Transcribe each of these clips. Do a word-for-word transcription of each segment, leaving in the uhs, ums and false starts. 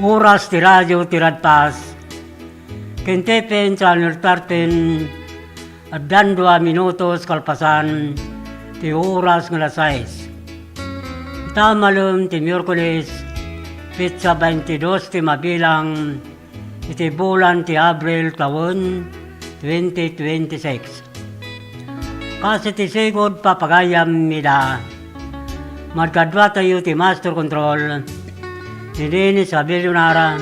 Oras ti radio ti Radpas ken T P N Channel thirteen, addan dua minutos kalpasan ti oras nga alas sais. Ita malem ti Miyerkules, petsa baintidos ti mabilang iti bulan ti Abril tawen twenty twenty-six. Kas iti sigud papagayam ida, madkaduatayo ti Master Control, ni Dennis Abellonara,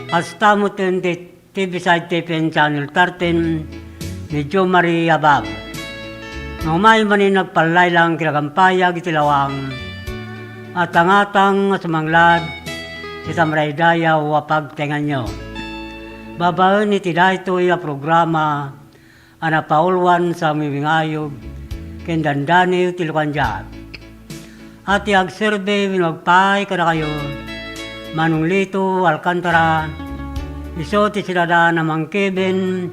kasta met ti T V side T P N Channel thirteen, ni Jo Maria Bab. Nga umay manen nagpallaylang ken agampayag iti lawang, atangatang nga sumanglad iti tamraydayaw a pagtaenganyo. Babaen iti daytoy a programa a napauluan sa Awiwingayob ken Dandani ti Lukandia. A ti agserbi wenno agpaay kadakayo, Manong Lito Alcantara, isu ti sinadan a mangkiben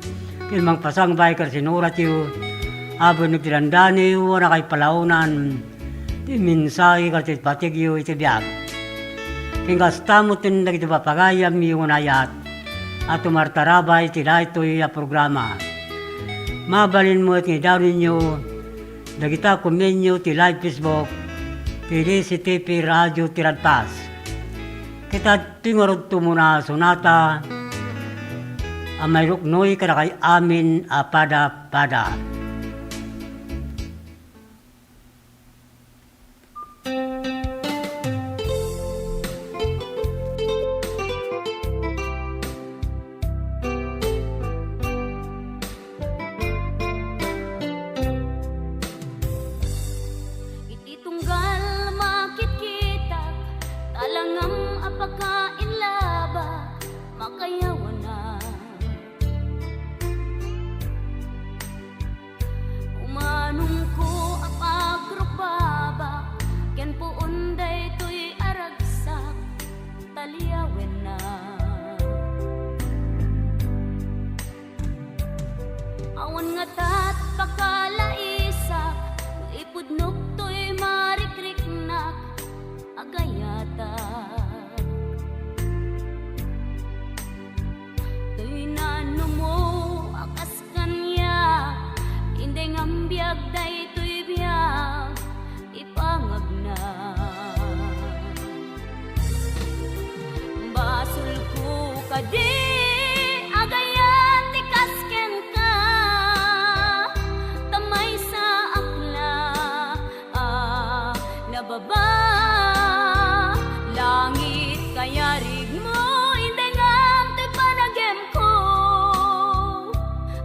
ken mangpasangbay ken sinuratyo a benneg ti dandaniyo a nakaipalaonan ti mensahe ken ti patigyo iti biag. Ken kasta met dagiti papagayamyo nga naayat a tumartarabay iti daytoy a programa. Mabalin met nga idaonenyo dagita komenyo ti live Facebook ti D C T P Radio ti Radpas. Ket adtoy ngarud ti umuna a sonata a mairuknoy kadakay amin a pada-pada. Iti tunggal makitkitak, talangam a pakainlabak, makayawanak. Umanongko a pagrukbabak, ken puon daytoy a ragsak, taliawennak. Awan ngatat pakalaisak, no ipudnok toy marikriknak, agayatak. Toy nanumo a kas kaniak, inday ngam biag daytoy biag, ipangagna. Basolko kadi, agayat ti kas kenka, ta maysa ak la a nababa. Langit, kayarigmo, inday ngam toy panagimko,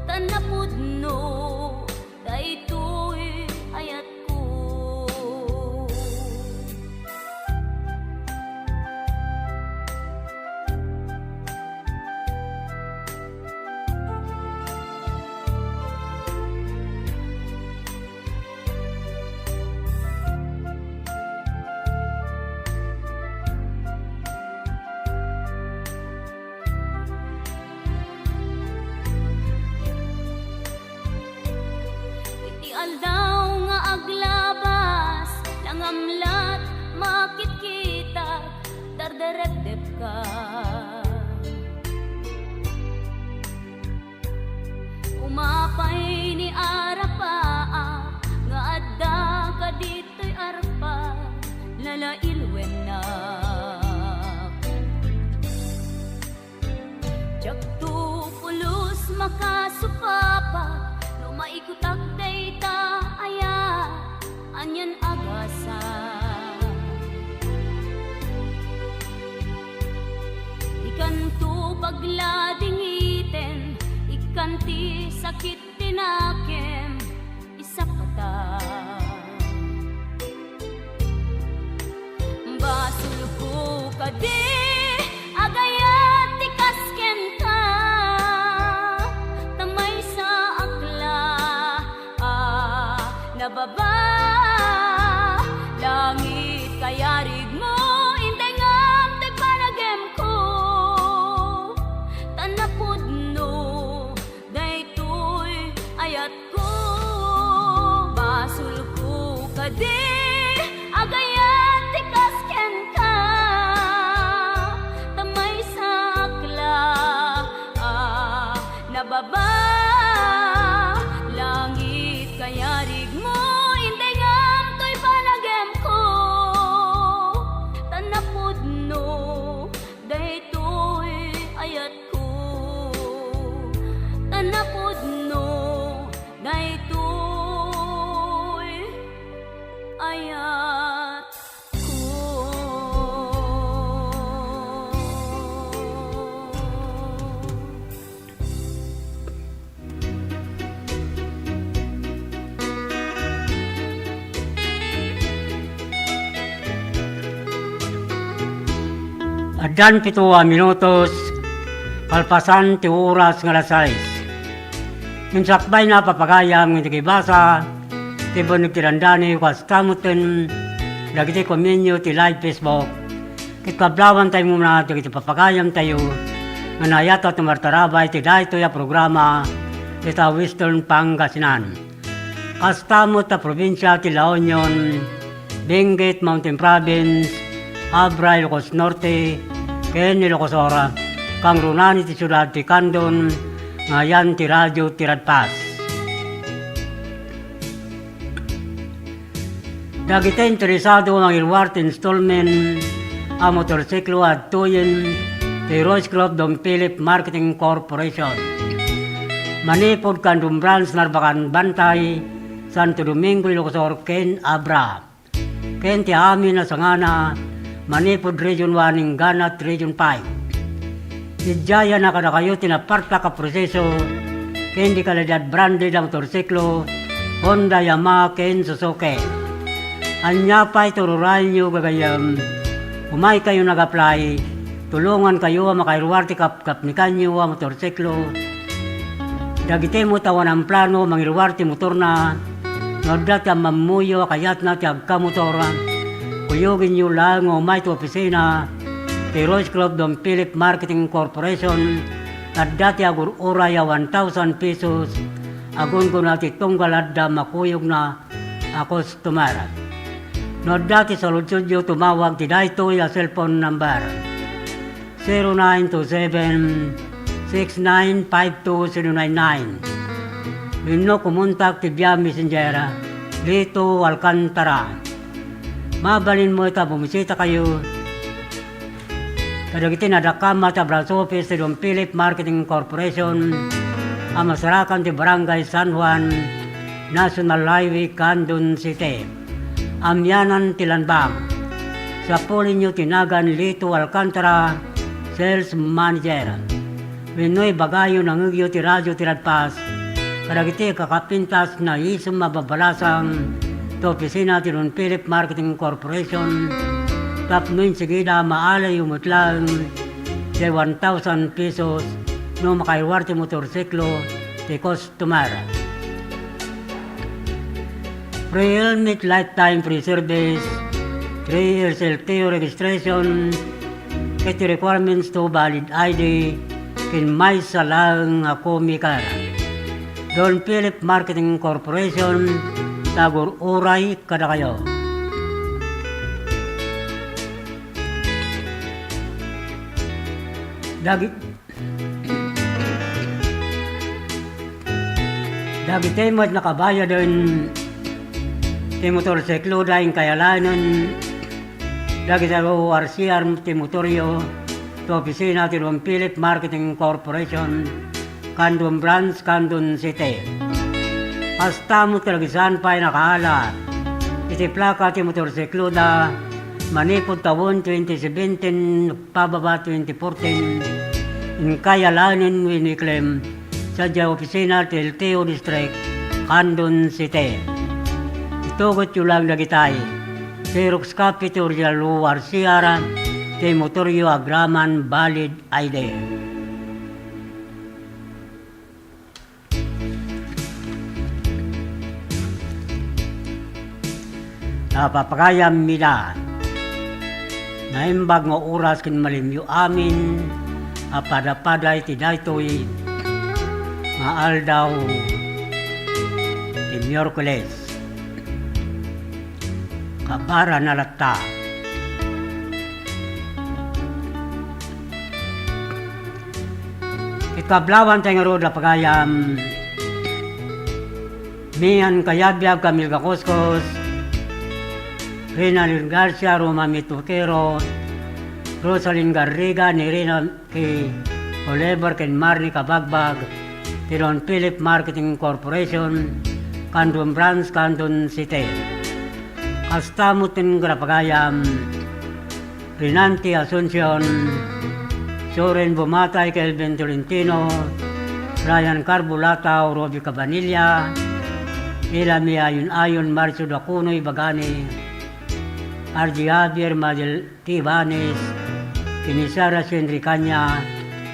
ta napudno daytoy ayatko. Iti aldaw nga aglabas, nangamlat, makitkitak, dardarepdepka. Umapay ni arapaak nga adda kaditoy arpa, lalailwennak. Diakto pulos makasupapa no maikutak dayta aya, anian agasa. Ikanto pagladingiten, ikkan ti sakit ti nakem, isapata. Basolko kadi, agayat ti kas kenka, ta maysa ak la a nababa. Langit, kayarigmo, inday ngam ti panagimko, ta napudno daytoy ayat Baba, langit, kayarigmo, inday ngam toy panagem ko. Tan napudno, daytoy ayat ko. Tan napudno, daytoy ayat ko. Addan pito a minutos kalpasan ti oras nga alas sais. Ngem sakbayna, papagayam, nga dagiti basa ti benneg ti dandani, kasta metten dagiti komenyo ti live Facebook. Ket kablawantay muna dagiti papagayamtayo nga nayaat a tumartarabay iti daytoy a programa ita Western Pangasinan. Kasta met a probinsia ti La Union, Benguet Mountain Province, Abra, Ilocos Norte, ken Ilocos Sur, kangrunaan iti siudad ti Candon, nga ayan ti Radio Tiradpas. Dagiti interesado a mangiruar ti installment a motorsiklo, adtoyen ti Rose Club Don Philip Marketing Corporation. Manipud Candon Branch, Narbacan, Bantay, Santo Domingo, Ilocos Sur, ken Abra. Ken ti amin a sangana, manipud Region one, inggana ti Region five. Idiay a kadakayo ti napartak a proseso ken di kalidad branded a motorsiklo, Honda, Yamaha, ken Suzuki. Ania pay ti ururayenyo, gagayyem? Umaykayo nag-apply, tulongankayo a makairuar ti kapkapnikanyo a motorsiklo. Dagiti met a awan plano a mangiruar ti motorna, no adda ti ammammoyo a kayatna ti agkamotor, kuyogenyo laeng nga umay ti opisina ti Rose Club Don Philip Marketing Corporation. Adda ti agur-uray a one thousand pesos a gunggona ti tunggal adda makuyogna a customer. No adda ti saludsodyo, tumawag ti daytoy a cellphone number, zero nine two seven, six nine five two zero nine nine. Wenno kumontak ti via Messenger, Lito Alcantara. Mabalin met a bumisitakayo kadagiti nadakamat a branch office ti Don Philip Marketing Corporation a masarakan ti Barangay San Juan, National Highway, Candon City. Amianan ti Land Bank. Sapulenyo ti nagan Lito Alcantara, Sales Manager. Wenno ibagayo, nangngegyo ti Radio Tiradpas kadagiti kakapintas nga isem a babalasang ti opisina ti Don Philip Marketing Corporation tapno insigida maalayo met laeng ti one thousand pesos no makairuar ti motorsiklo ti customer. Free helmet, lifetime free service, three years L T O registration, ket ti requirements to valid I D, ken maysa laeng a komi kar. Don Philip Marketing Corporation, tagur-uray kadakayo. Dagi-, Dagiti met nakabayaden ti motorsikloda, inkay alaenen dagiti R C R ti motoryo ti opisina ti Don Philip Marketing Corporation, Candon Branch, Candon City. Kasta met kadagiti saan pay nakaala iti plaka ti motorsikloda manipud tawen twenty seventeen pababa twenty fourteen, inkay alaenen wenno iklem sadiay opisina ti L T O District, Candon City. Itugetyo laeng dagitay: Xerox copy ti original R C R ti motoryo agraman valid I D. Napapagayam ida. Naimbag nga oras ken malimyo amin a padapada iti daytoy nga aldaw ti Miyerkules. Kabarana latta. Ti Kablawanta ngarud a pagayam, Mian Kayabyab, Camille Gacouscos, Rinalyn Garcia, Roma Mitokero, Rosalyn Garriga, Nerina K. Oliver ken Marnie Kabagbag ti Don Philip Marketing Corporation, Candon Branch, Candon City. Kasta met ti ngarud a pagayam, Rinanti Asuncion, Soren Bumatay, Kelvin Tolentino, Ryan Carbulata, Robbie Cabanilla, Ilami Ayon-ayon, Marcio Dacuno, Ibagani, R J Javier, Madel Tibanes, ken ni Sarah Shen Ricanya,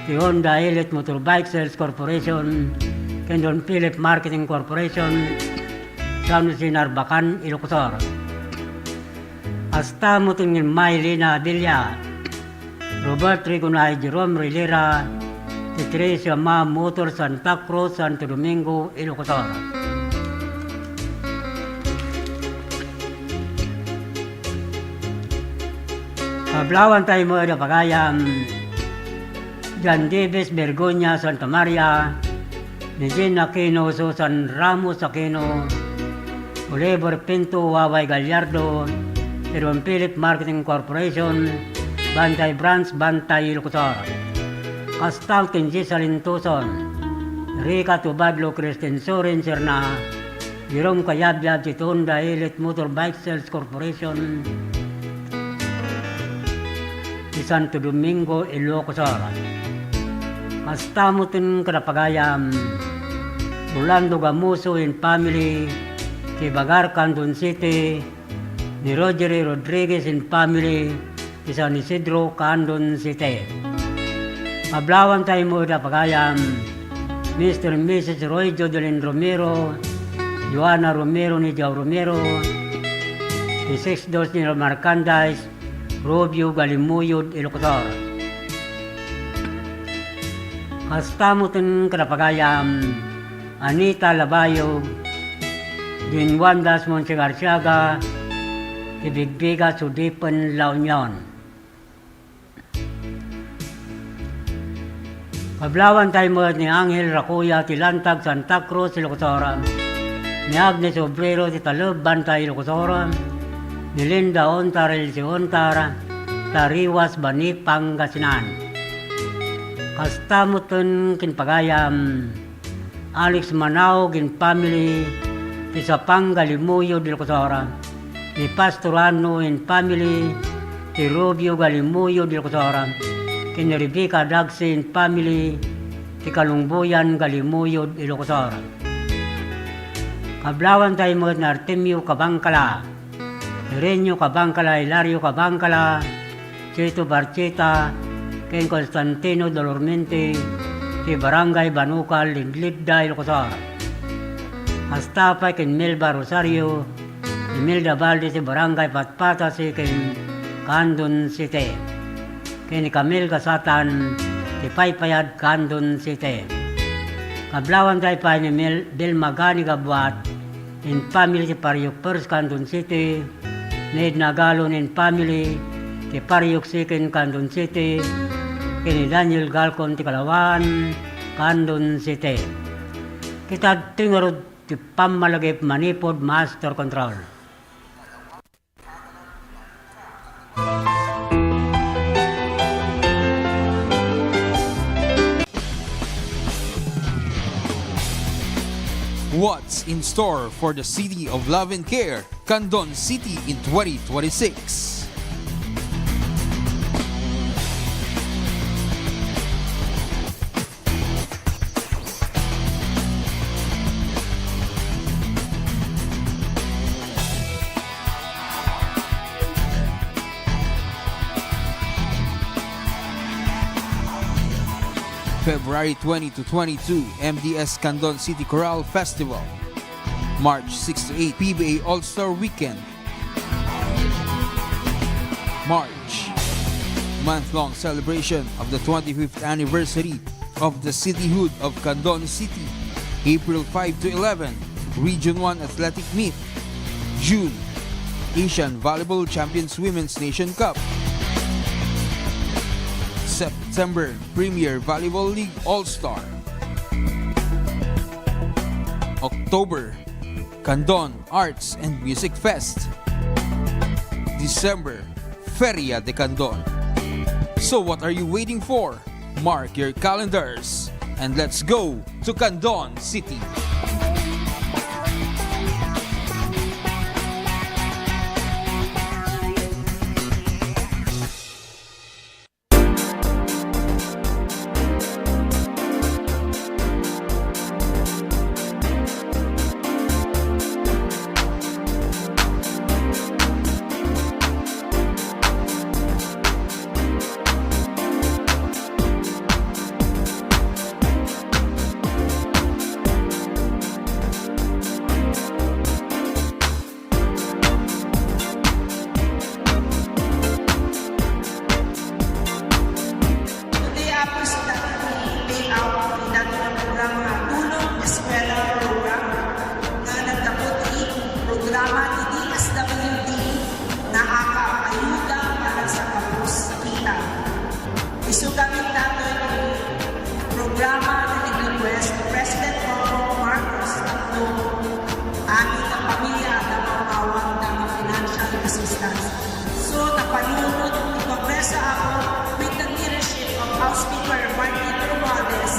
ti Honda Elite Motorbike Sales Corporation, ken Don Philip Marketing Corporation, San Jose Narbacan, Ilocos Sur. Kasta met ti ngarud ni Maylina Abella, Robert Rigonay, Jerome Rilera, ti Tres Yamaha Motor, Santa Cruz, Santo Domingo, Ilocos Sur. Kablawanta met a pagayam, John Davis Bergonia, Santa Maria, ni Jean Aquino, Susan Ramos Aquino, Oliver Pinto, Waway Gallardo, Don Philip Marketing Corporation, Bantay Branch, Bantay, Ilocos Sur. Kasta met ken Giselle Intuson, Rica Tubadlo, Kristen Sorin Serna, Jerome Kayabyab, ti Honda Elite Motorbike Sales Corporation, ti Santo Domingo, Ilocos Sur. Kasta met ti ngarud a pagayam, Rolando Gamuso and family, ti Bagar, Candon City, ni Rogery Rodriguez and family, ti San Isidro, Candon City. Kablawanta met a pagayam, Mister and Missus Roy Jodelin Romero, Joanna Romero ni Joe Romero, ti Sixth Dos ni Marcandies, Rubio, Galimuyod, Ilocos Sur. Kasta met ti ngarud a pagayam, Anita Labayog, Din Wanda Monse Garciaga, ti Bigbiga, Sudipen, La Union. Kablawanta met ni Angel Racuya, ti Lantag, Santa Cruz, Ilocos Sur, ni Agnes Obrero, ti Taleb, Bantay, Ilocos Sur, ni Linda Ontar, Elsie Ontar, Tariwas, Bani, Pangasinan. Kasta met ti ngarud a pagayam, Alex Manaog and family, ti Sapang, Galimuyod, Ilocos Sur, ni Pastor Ano and family, ti Rubio, Galimuyod, Ilocos Sur, ken ni Rebecca Dagsi and family, ti Kalungboyan, Galimuyod, Ilocos Sur. Kablawanta met ni Artemio Cabangcala, Renyo Cabangcala, Hilario Cabangcala, Chito Barchita, ken Constantino Dolormente, ti Barangay Banukal, Ligligda, Ilocos Sur. Kasta pay ken Melba Rosario, Imelda Valdez, ti Barangay Patpata, Siquem, Candon City. Ken ni Camille Gasatan, ti Paypayad, Candon City. Kablawanta pay ni Mel-, Belma Gani Gabuat, and family, ti Pariok First, Candon City, ni Edna Galon and family, ti Pariok Second, Candon City, ken ni Daniel Galcon, ti Kalawan, Candon City. Kitatta ngarud ti pammalagip manipud Master Control. What's in store for the City of Love and Care, Candon City, in twenty twenty-six? February twenty to twenty-two, M D S Candon City Chorale Festival. March six to eight, P B A All-Star Weekend. March, month-long celebration of the twenty-fifth anniversary of the Cityhood of Candon City. April five to eleven, Region one Athletic Meet. June, Asian Volleyball Champions Women's Nation Cup. Sep-, September, Premier Volleyball League All-Star. October, Candon Arts and Music Fest. December, Feria de Candon. So what are you waiting for? Mark your calendars and let's go to Candon City. Today, Apo, isuna ti layout ti daytoy nga programa nga Tulong Eskwela Program nga naggapu ti programa ti D S W D nga AKAP, Ayuda para sa Kapos-, Kita. Isu gamin daytoy ti programa nga nag-request ni President Bongbong Marcos tapno amin nga pamilya adda maawat nga financial assistance. So, napanunot ti Kongreso, Apo, with the leadership of House Speaker Martin Romualdez,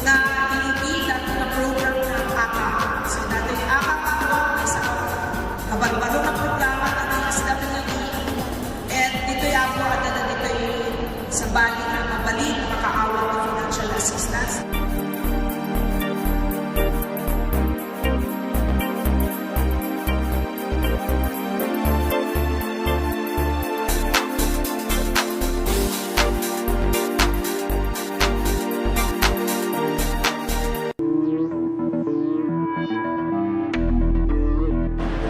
nga inibida ti program nga AKAP. So, daytoy AKAP, Apo, maysa nga kabarbaro nga programa nga D S W D. And ditoy, Apo, adda ditoy sabali nga mabalin nga makaawat ti financial assistance.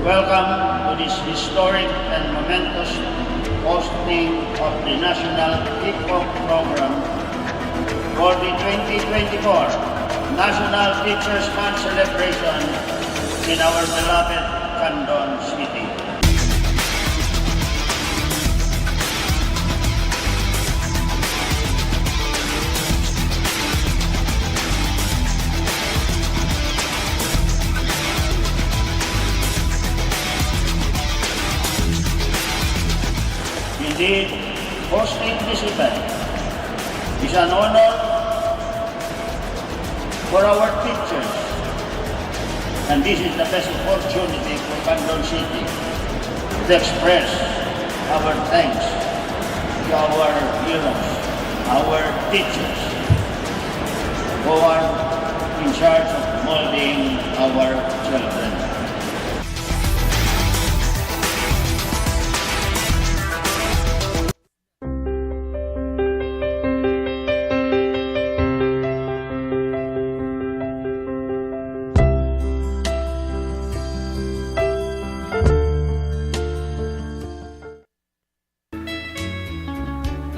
Welcome to this historic and momentous hosting of the National Kickbox Program for the twenty twenty-four National Teachers' Month celebration in our beloved Candon City. Indeed, hosting this event is an honor for our teachers. And this is the best opportunity for Candon City to express our thanks to our heroes, our teachers, who are in charge of molding our children.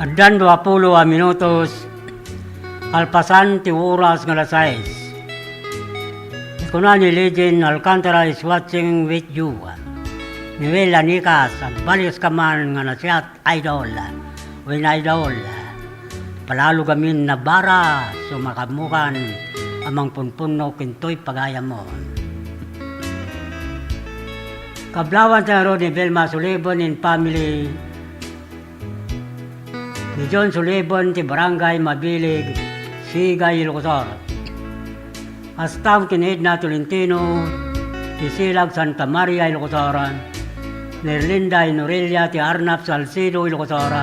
Addan duapulo a minutos kalpasan ti oras nga alas sais. Kuna ni Legend Alcantara is watching with you. Noel Lanicas, agbalikas ka man nga nasiat. Idol, wen idol, palalo gamin nabara so makaammokan a mangpunpunno kentoy pagayammo. Kablawan tayo ni Velma Sulibon and family, ni John Sulibon ti Barangay Mabilig, Sigay, Ilocos Sur. Kasta met ken Edna Tolentino, ti Silag Santa Maria, Ilocos Sur, ni Erlinda Inorelia ti Arnap, Salcedo, Ilocos Sur,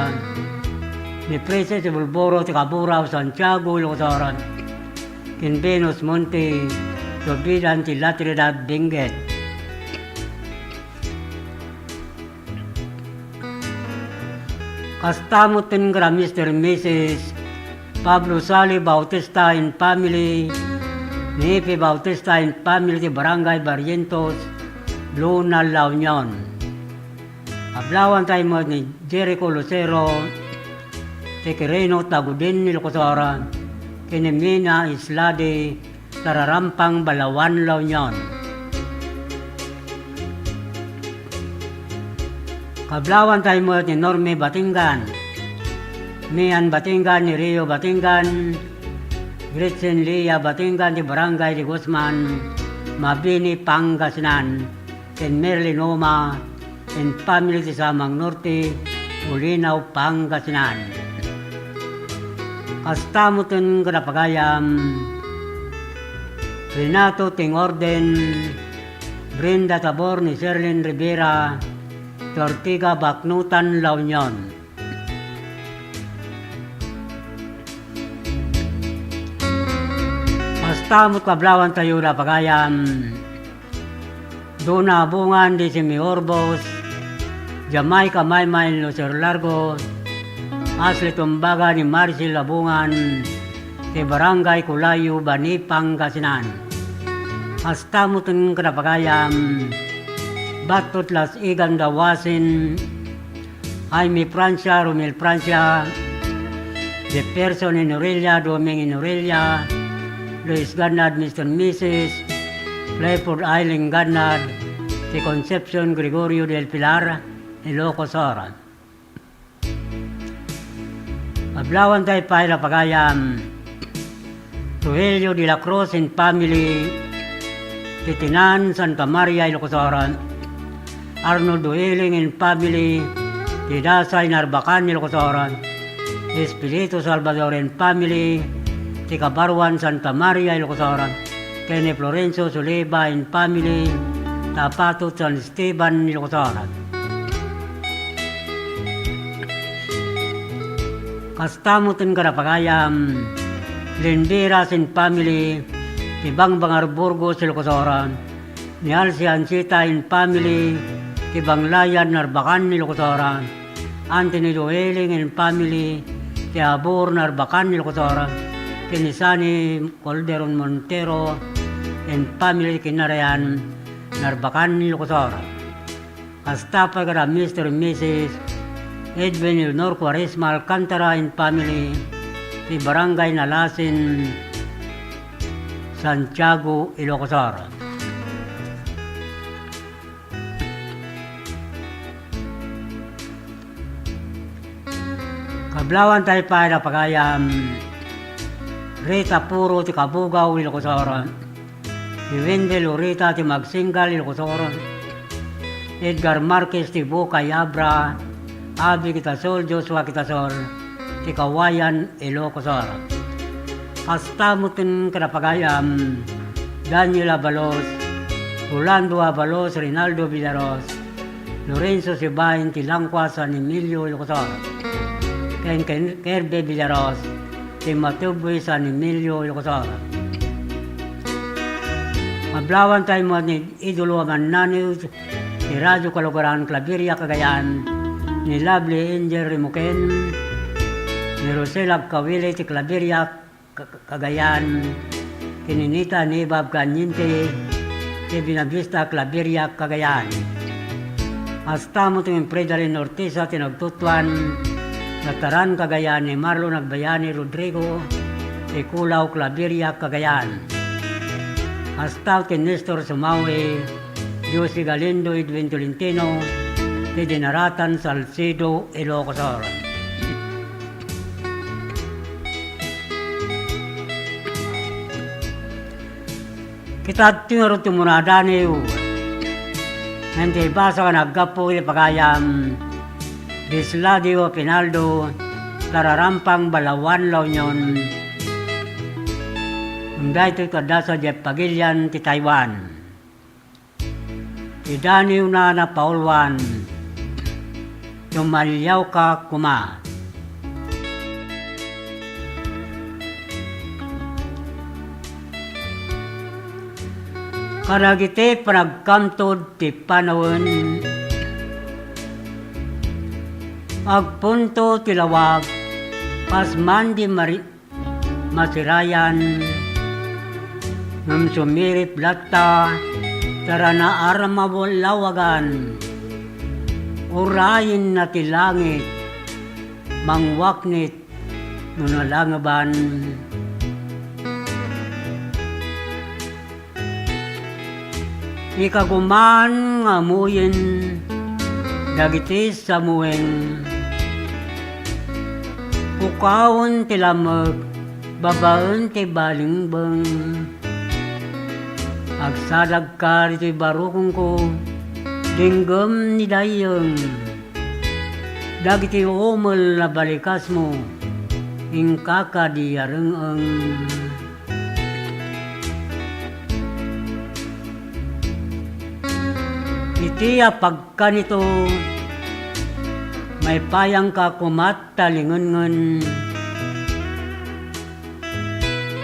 ni Princess Bulboro ti Cabora, Santiago, Ilocos Sur, ken Venus Monte, ti bidan ti La Trinidad, Benguet. Kasta met ken Mister and Missus Pablo Sali Bautista and family, ni Epe Bautista and family ti Barangay Barrientos, Lunal, La Union. Kablawan tayo met ni Jericho Lucero, ti Quirino, Tagudin, Ilocos Sur, ken ni Mina Islade, Tararampang, Balaoan, La Union. Kablawan tayo met ni Norme Batingan, Mian Batingan ni Rio Batingan, Gretchen Lia Batingan ti Barangay de Guzman, Mabini, Pangasinan, ken Merlin Oma and family ti Samang Norte, Bolinao, Pangasinan. Kasta metten kada pagayam, Renato Tingorden, Brenda Tabor ni Sherlyn Rivera, ti Ortiga, Baknotan, La Union. Kasta met kablawan tayo da pagayam, Dona Abungan, Desi Urbos, Jamaica Maymay, Lucer Largo, Ashley Tumbaga ni Marcel Abungan, ti Barangay Kulayo, Bani, Pangasinan. Kasta metten kada pagayam, Batot Las Igan Dawasin, Jaime Francia, Romel Francia, Jefferson Inorelia, Doming Inorelia, Luis Gannad, Mister and Missus Clifford Eileen Gannad, ti Concepcion Gregorio del Pilar, Ilocos Sur. Ablawan tayo pay da pagayam, Rogelio de la Cruz and family, ti Tinan, Santa Maria, Ilocos Sur. Arnold Uhiling and family, ti Dasay, Narbacan, Ilocos Sur. Espiritu Salvador and family, ti Kabaruan, Santa Maria, Ilocos Sur. Ken ni Florencio Soliva and family, Tapatot, San Esteban, Ilocos Sur. Kasta metten kada pagayam, Lindiras and family, ti Bangbangar, Burgos, Ilocos Sur, ni Alci Anchita and family, ti Banglayan, Narbacan, Ilocos Sur, Anthony Doeling and family, ti Abor, Narbacan, Ilocos Sur, ken ni Sani Calderon Montero and family, Kinarayan, Narbacan, Ilocos Sur. Kasta pay kada Mister and Missus Edwin Leonor Cuaresma Alcantara and family, ti Barangay Nalasin, Santiago, Ilocos Sur. Kablawan tayo pay da pagayam, Rita Puro ti Kabugaw, Ilocos Sur. Ni Wendell Urita ti Magsinggal, Ilocos Sur. Edgar Marquez ti Bukay, Abra, Abi Kitasol, Joshua Kitasol, ti Kawayan, Ilocos Sur. Kasta metten kada pagayam, Daniel Abalos, Rolando Abalos, Rinaldo Villaros, Lorenzo Sibain ti Langkua, San Emilio, Ilocos Sur. Ken, ken Kerbe Villaros ti Matuboy, San Emilio, Ilocos Sur. Ablawan tayo met ni idolo a mannaniw ti Radyo Kalugaran, Claveria, Cagayan, ni Lovely Angel Rimuken, ni Rosel Agkawili ti Claveria, Ka-, Ka-, Cagayan, ken ni Nita Nibab Caliente, ti Buenavista, Claveria, Cagayan. Kasta met ni Fredalyn Ortiza ti nagtutuan, Dataran, Cagayan, ni Marlon Agbayani Rodrigo, ti Culao, Claveria, Cagayan. Kasta ken Nestor Sumawi, Josie Galindo, Edwin Tolentino, ti Dinaratan, Salcedo, Ilocos Sur. Kita ti ngarud ti munadaniw. Ngem ti ibasa nga naggapu iti pagayam, Disladio Pinaldo, Tararampang, Balaoan, La Union. Ngem daytoy kadasa diay pagilian ti Taiwan. Idaniwna napauluan, tumaliawka koma. Kadagiti panagkamtod ti panawen, agpunto ti lawag, pasman di mari-, masirayan, ngem sumirip latta, tara na a mawallawagan. Urayenna ti langit, mangwaknit no nalangeban. Ikaguman nga amuyen dagiti samueng Pukawen ti lammek babaen ti balingbeng. Agsadagka ditoy barukongko, dinggem ni Dayeng. Dagiti umel a balikasmo, inkaka di areng-eng. Iti apagkanito, maipayangka komat ta lingenngen.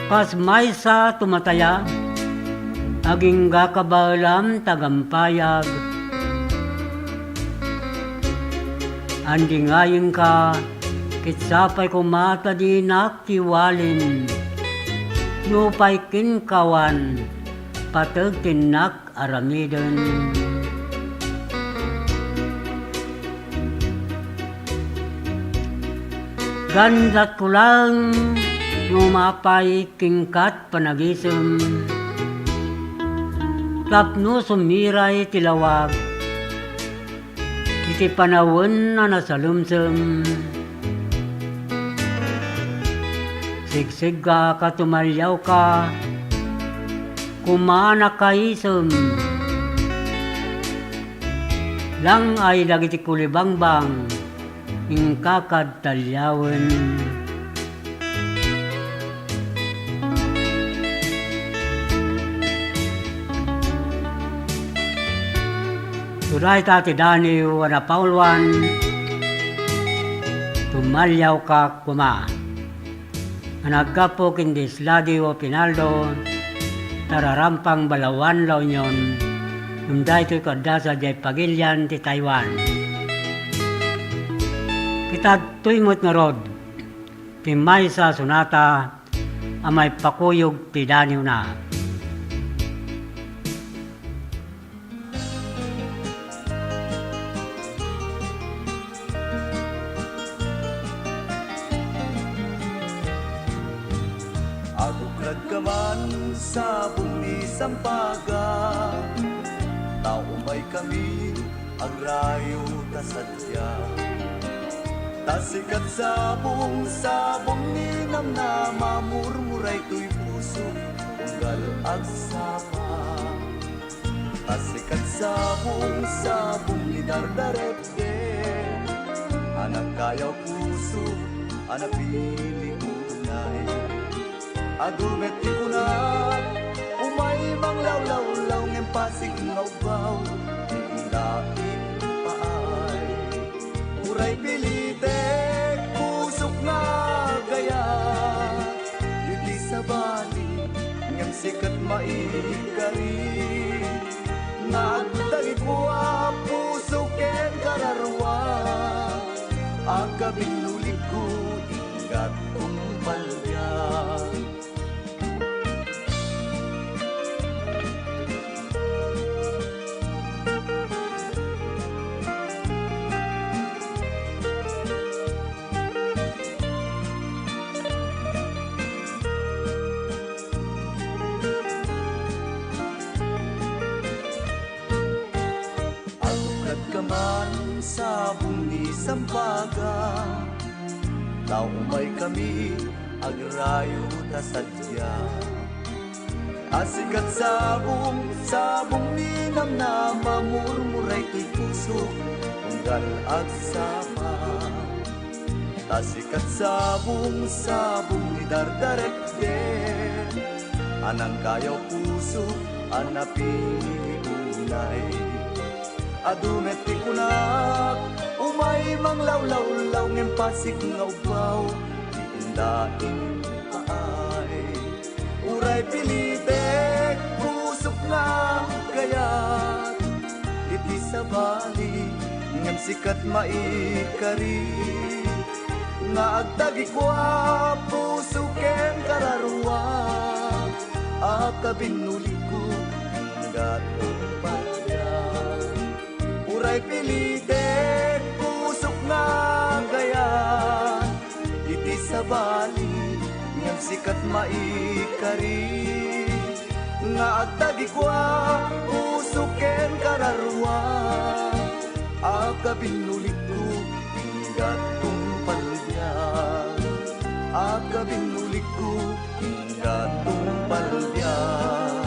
Kas maysa tumataya, agingga kabaelam ta gampayag. Andingayengka, ket sapay koma ta dinak kiwalin. Nupay kenka awan, pateg ti innak aramiden. Gandatko laeng no mapay kenkat panagisem, tapno sumiray ti lawag iti panawen a nasalemsem. Sigsigga ka, tumaliawka, koma a nakaisem. Lang-ay dagiti kulibangbang, inkakad taliawen. Dayta ti daniw a napauluan, tumaliawka koma. A naggapu ken Disladiw Pinaldo, Tararampang, Balaoan, La Union, ngem daytoy ket adda sadiay pagilian ti Taiwan. Ket adtoy met ngarud ti maysa a sonata a maipakuyog ti daniwna. Agukradka man sabong ni Sampaga, ta umaykami agrayo ta sadiay. Ta sikat sabong, sabong ni namnama, murmuray toy puso, unggal agsapa. Ta sikat sabong, sabong ni dardarepde, a nangkayaw puso, a napili unay. Adu met ti kunak, umay manglawlawlaw ngem pasig nga ubbaw, ti inda impaay. Uray pilitek pusok nga agayat, iti sabali, ngem sikat maikari. Nga agdagiko a puso ken kararua, a kabinnulikko, inggat kumpalbian. Agukradka man sabong ni Sampaga, ta umaykami agrayo ta sadiay. A sikat sabong, sabong ni namnama, murmuray toy puso, unggal agsapa. Ta sikat sabong, sabong ni dardarepde, a nangkayaw puso, a napili unay. Adu met ti kunak, umay manglawlawlaw ngem pasig nga ubbaw, ti inda impaay. Uray pilitek pusok nga agayat, iti sabali, ngem sikat maikari. Nga agdagiko a puso ken kararua, a kabinnulikko, inggat kumpalbian. Uray pilitek pusok nga agayat, iti sabali, ngem sikat maikari. Nga agdagiko a puso ken kararua, a kabinnulikko, inggat kumpalbian. Agabin ulikko, ingga tumpalbiak.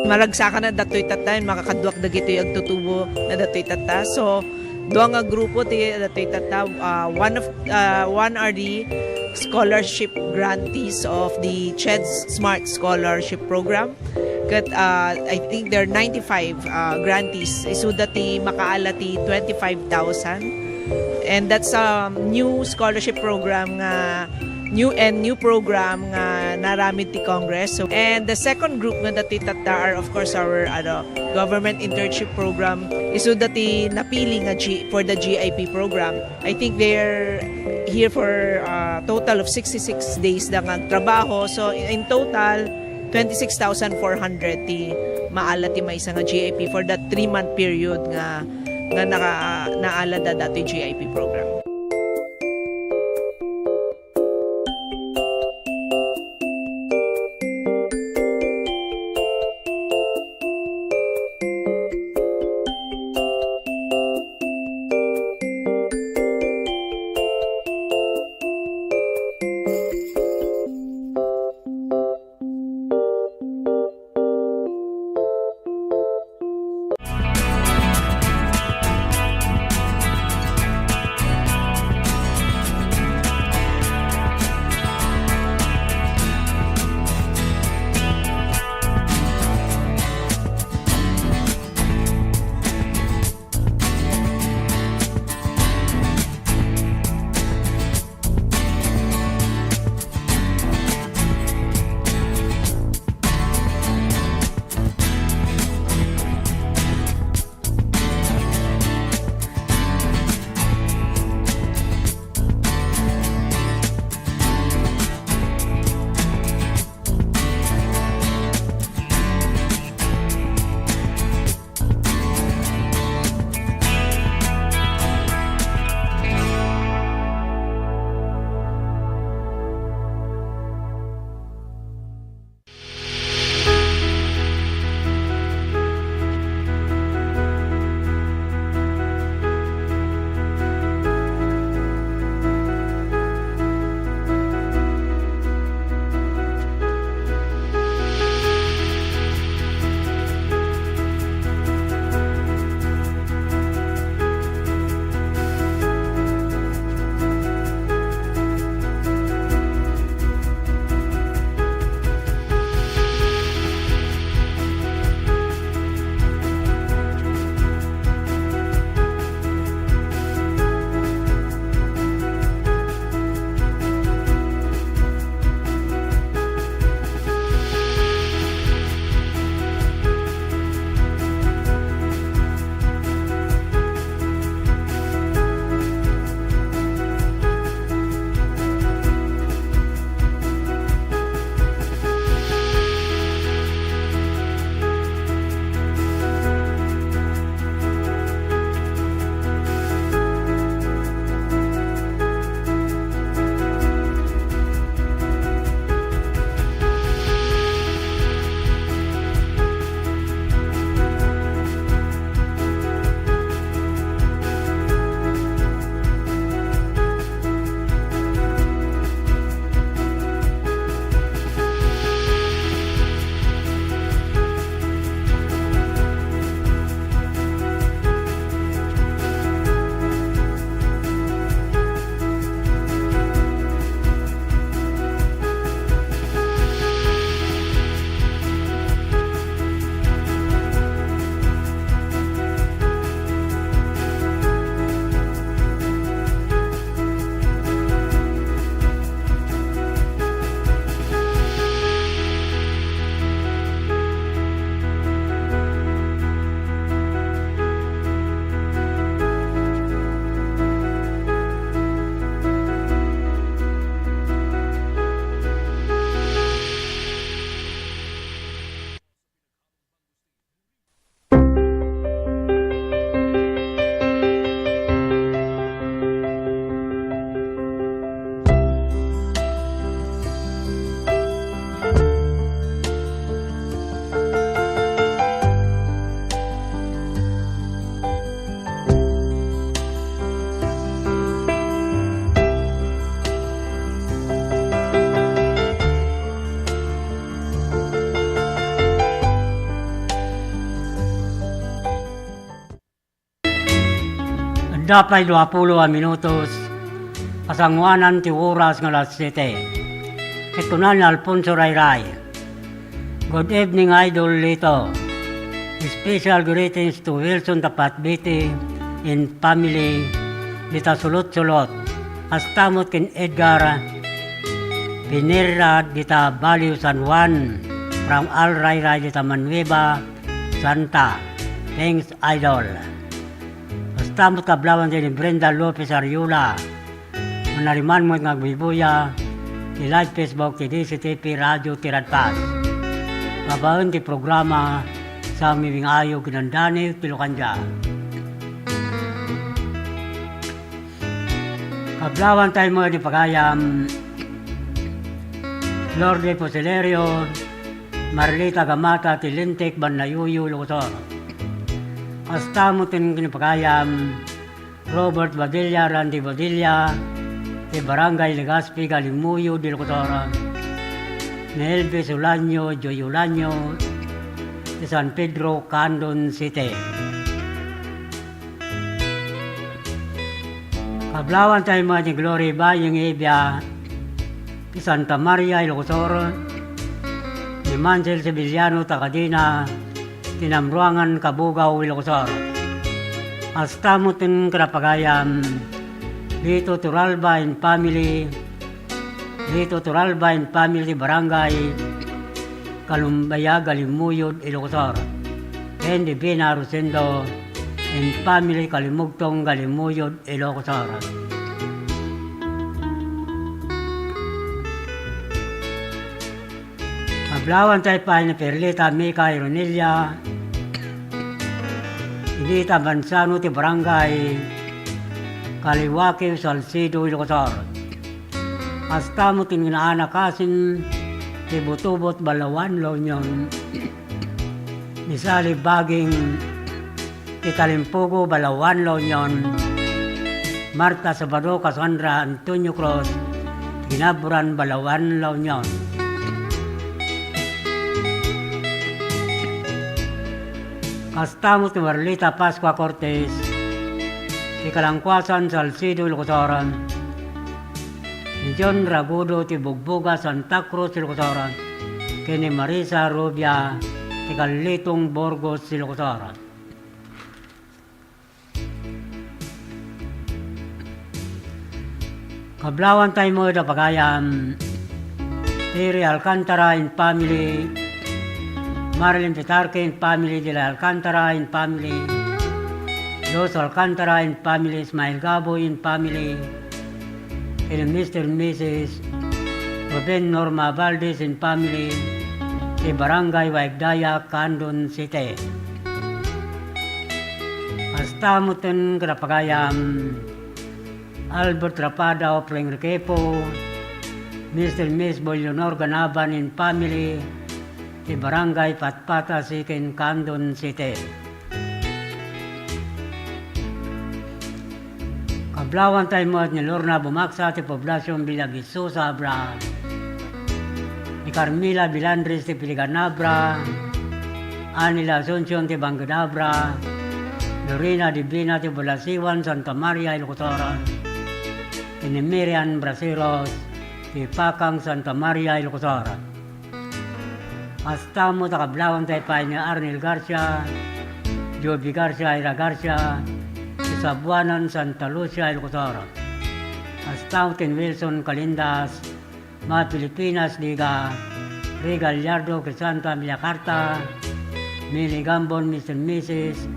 Maragsakan a datoy tatta, makakaduak dagitoy agtutubo na datoy tatta. So, dua nga grupo ti datoy tatta. Ah, one of, ah, one are the scholarship grantees of the CHED Smart Scholarship Program. Ket, ah, I think there are ninety-five, ah, grantees. Isuda ti makaala ti twenty-five thousand. And that's a new scholarship program nga, new and new program nga naaramid ti Congress. So, and the second group nga datoy tatta are, of course, our, ano, government internship program. Isuda ti napili nga G-, for the G I P program. I think they're here for, uh, total of sixty-six days da nga trabaho. So, in, in total, twenty-six thousand four hundred ti maala ti maysa nga G I P for that three-month period nga, nga naka-, naala da datoy G I P program. Adda pay duapulo a minutos, kasangoanan ti oras nga alas siete. Ket kuna ni Alfonso Rayray, "Good evening, Idol Lito. Special greetings to Wilson Tapatbiti and family dita Sulot-Sulot. Kasta met ken Edgar Pinera dita Balio, San Juan, from Al Rayray dita Manueva, Santa. Thanks, Idol." Kasta met kablawan ni Brenda Lopez Ariola. Manariman met nga agbuybuya ti live Facebook ti D C T P Radio ti Radpas. Babaen ti programa, sa mibing-ayo kinandani ti Lukandia. Kablawan tayo mo ni pagayam Lorde Fusilerio, Marlita Gamata ti Lintik, Banayuyo, Ilocos Sur. Kasta met ken kinapagayam Robert Badilla, Randy Badilla, ti Barangay Legazpi, Galimuyod, Ilocos Sur. Ni Elvis Ulanio, Joy Ulanio, ti San Pedro, Candon City. Kablawan tayo mo ni Glory Baying Ibia, ti Santa Maria, Ilocos Sur, ni Mansel Sevillano, taga Dina, ti Namruangan, Cabugao, Ilocos Sur. Kasta met ken kinapagayam Lito Turalba and family, Lito Turalba and family, Barangay Kalumbaya, Galimuyod, Ilocos Sur. Ken Divina Rosendo and family, Kalimugtong, Galimuyod, Ilocos Sur. Kablawan tayo pay ni Perlita Mica Ironilla, Inita Manzano ti Barangay Kaliwakeo, Salcedo, Ilocos Sur. Kasta met ti naanak asin ti Butubot, Balaoan, La Union, ni Sally Baging ti Talimpugo, Balaoan, La Union, Marta Sabado, Cassandra Antonio Cruz, Kinaburan, Balaoan, La Union. Kasta met ti Marlita Pascua Cortez ti Kalangkuasan, Salcedo, Ilocos Sur, ni John Ragudo ti Bugboga, Santa Cruz, Ilocos Sur, ken ni Marisa Rubia ti Kalitong, Burgos, Ilocos Sur. Kablawan tayo mo da pagayam Terry Alcantara and family, Marilyn Pitarque and family, Dila Alcantara and family, Dos Alcantara and family, Ismael Gaboy and family, ken Mister and Missus Ruben Norma Valdez and family, ti Barangay Waigdaya, Candon City. Kasta met ken kinapagayam Albert Rapada of Rengrequepo, Mister and Miss Boy Leonor Ganaban and family, ti Barangay Patpata, Siquem, Candon City. Kablawan tayo met ni Lorna Bumaksa ti Poblacion Villa Vizosa, Abra, ni Carmela Bilandres ti Piligan, Abra, Anila Asuncion ti Bangked, Abra, Lorena Divina ti Balasiwan, Santa Maria, Ilocos Sur, ken ni Miriam Braceros ti Pakang, Santa Maria, Ilocos Sur. Kasta met a kablawan tayo pay ni Arnel Garcia, Joby Garcia, Ira Garcia, ti Sabuanan, Santa Lucia, Ilocos Sur. Kasta met ken Wilson Calindas, Mga Pilipinas, Liga, Ray Gallardo, Crisanta Villacarta, Mili Gambon, Mister and Missus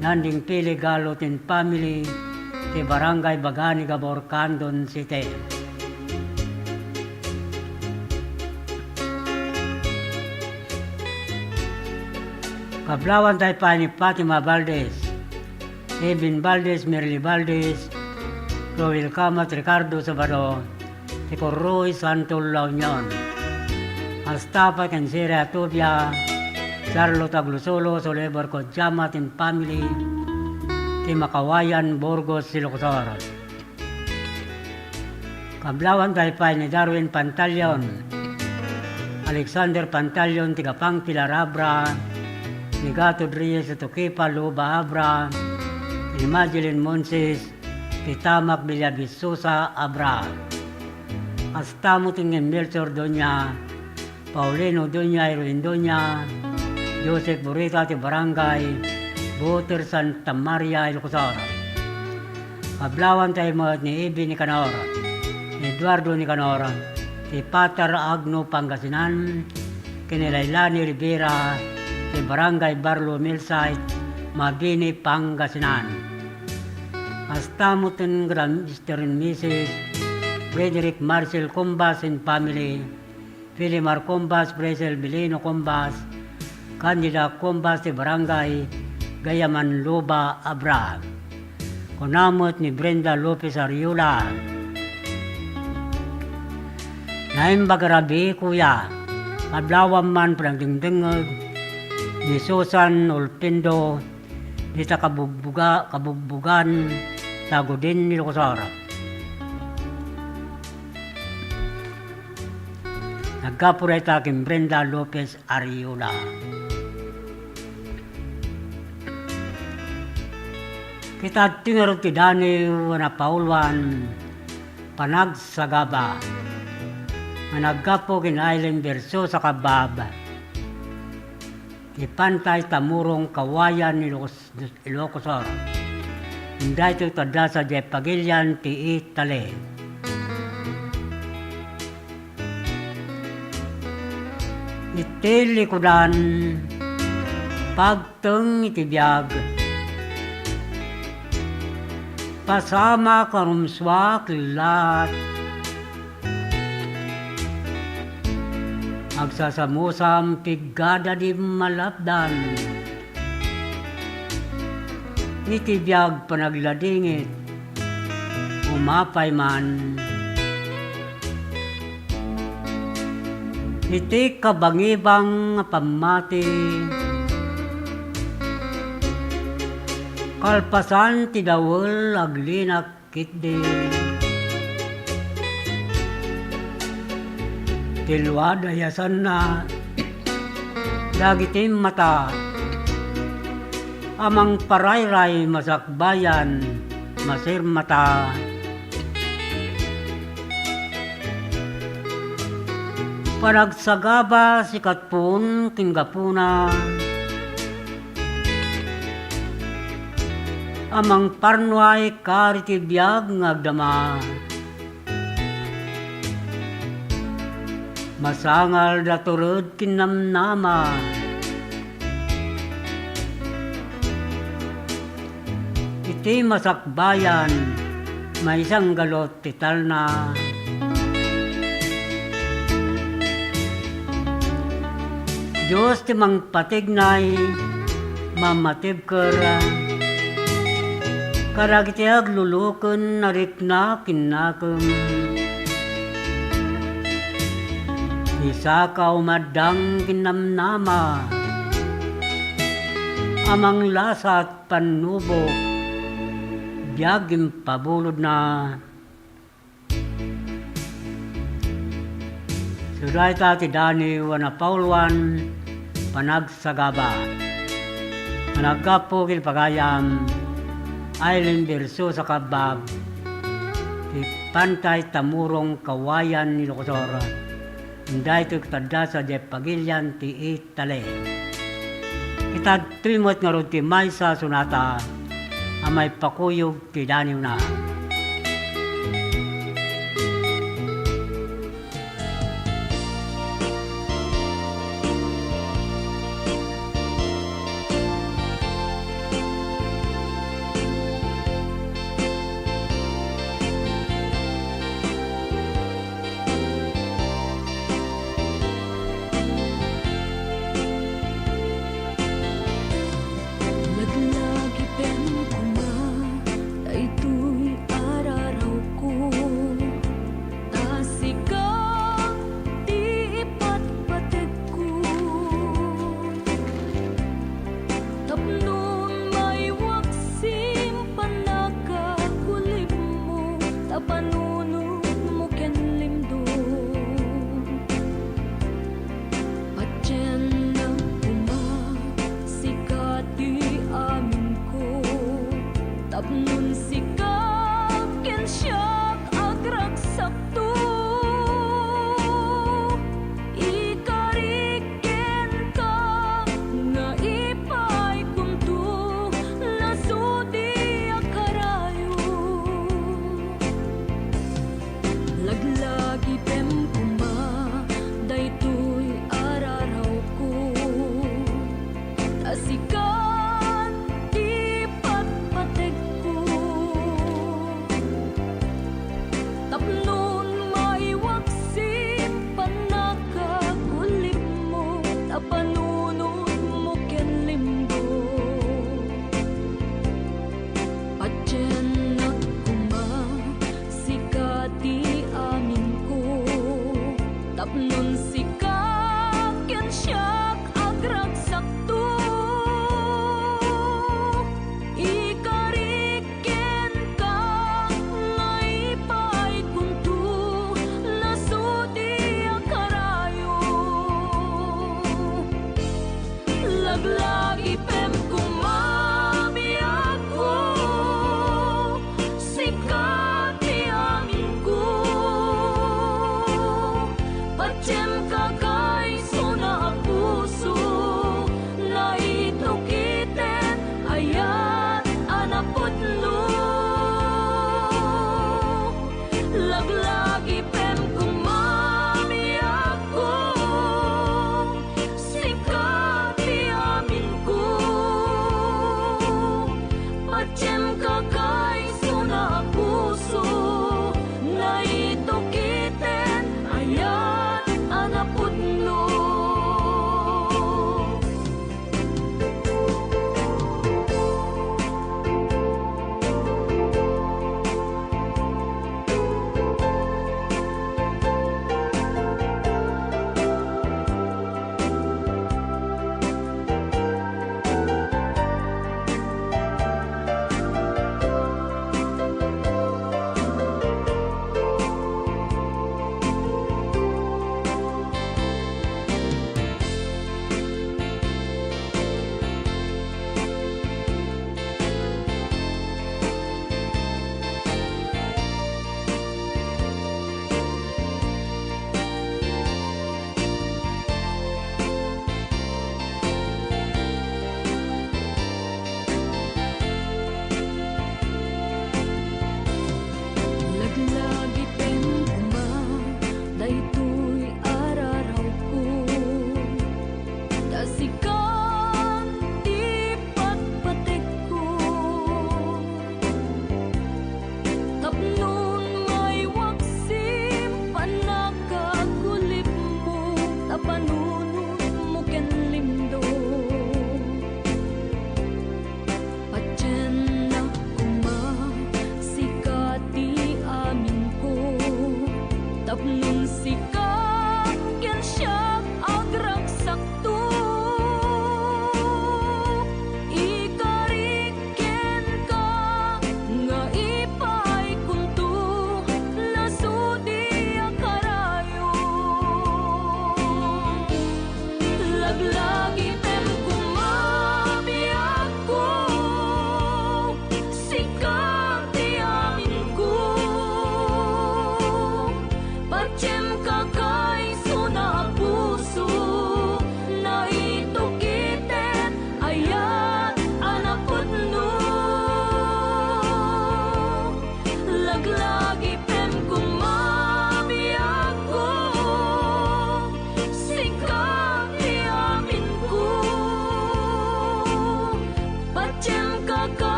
Nanding Pili Gallo and family, ti Barangay Bagani, Gabor, Candon City. Kablawan tayo pay ni Fatima Valdez, Edwin Valdez, Merly Valdez, Roel Camat, Ricardo Sabado, ti Corroy, Santo, La Union. Kasta pay ken Sera Atubia, Charlotte Aglusulos, Oliver Codiama and family, ti Makawayan, Burgos, Ilocos Sur. Kablawan tayo pay ni Darwin Pantalion, Alexander Pantalion, ti Gapang, Pilar, Abra, ni Gato Reyes, Tukipa, Luba, Abra, Imageline Monsis, ti tamak Villabisusa, Abra. Kasta met ni Melchor Doña, Paulino Doña, Irwin Doña, Joseph Burita ti Barangay Buter Santa Maria, Ilocos Sur. Kablawanta met ni Ebi Nicanor, Eduardo Nicanor, ti Pater Agno, Pangasinan, ken ni Lailani Rivera, ti Barangay Barlo Millsite, Mabini, Pangasinan. Kasta met ni Gran Mister and Missus Frederick Marcel Combas and family, Filimar Combas, Bresel Bilino Combas, Candida Combas ti Barangay Gayaman Luba, Abra. Kuna met ni Brenda Lopez Ariola, "Naimbag a rabii, kuya, kablawam man panagdengdengngeg ni Susan Olpindo, dita kabugbuga-, kabugbugan, Tagudin, Ilocos Sur." Naggapu dayta ken Brenda Lopez Ariola. Kita adtoy ngarud ti daniw a napauluan, panagsagaba, nga naggapu ken Aileen Versosa Kabab, ti Pantay Tamurong, Kawayan, Ilocos Ilocos Sur. Daytoy ti adda sadiay pagilian ti Italy. Iti likudan, pagteng iti biag. Pasamak a rumsuak laat. Agsasamusam piggada di malapdan. Iti biag panagladingit, umapay man. Iti kabangibang a pammati, kalpasan ti dawel aglinak ketdi. Ti luad a yasanna dagiti mata a mangparayray masakbayan, masirmata. Panagsagaba sikatpon ken gapuna a mangparnuay kari ti biag nga agdama. Masangal da tured ken namnama. Iti masakbayan, maisanggalut ti talna. Dios ti mangpatignay, mamatibker kadagiti agluluken a rikna ken nakem. Isaka umaddang ken namnama a manglasat pannubok, biag impabulodna. Isu dayta ti daniw a napauluan, panagsagaba. Managgapu ken pagayam, Aileen Versosa Kabab, ti Pantay Tamurong, Kawayan, Ilocos Sur. Daytoy ket adda sadiay pagilian ti Italy. Kita adtoy met ngarud ti maysa a sonata a maipakuyog ti daniwna. Laglagipen koma daytoy Ken siak agragsakto, ikarik kenka nga ipaykonto, nasudi a karayo. Laglagipem koma daytoy a rarawko, ta sikan ti patpategko. Tapno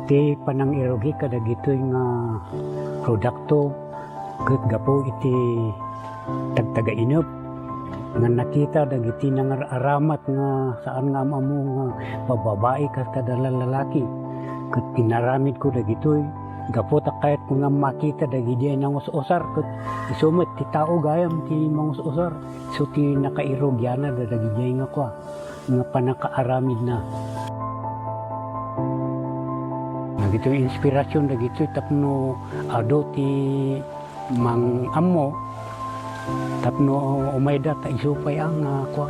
Ti panangirugi kadagitoy nga produkto ket gapu iti tagtagainep nga nakita dagiti nangar-aramat nga saan nga am-ammo nga bababai kas kada lalaki. Ket inaramidko dagitoy gapu ta kayatko nga makita dagidiay nangus-usar ket isu met ti tao gayam ti mangus-usar. Isu ti nakairugianna dagiti nga kua, nga pannakaaramidna. Dagitoy inspirasyon dagitoy tapno adu ti mang-ammo tapno umayda ta isu pay a nga kua,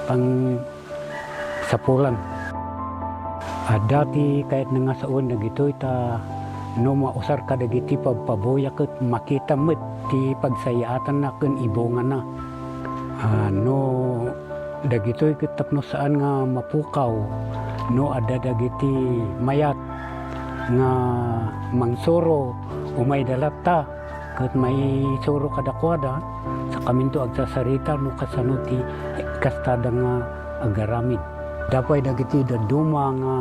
pang sapulan. Adda ti kayatna nga sawen dagitoy ta no mausar kadagiti pabpabuya ket makita met ti pagsayaatanna ken ibungana. Ah, no dagitoy ket tapno saan nga mapukaw, no adda dagiti mayat nga mangsuro, umayda latta ket maisuro kadakuada, sakaminto agsasarita no kasano ti kastada nga agaramid. Adda pay dagiti dadduma nga,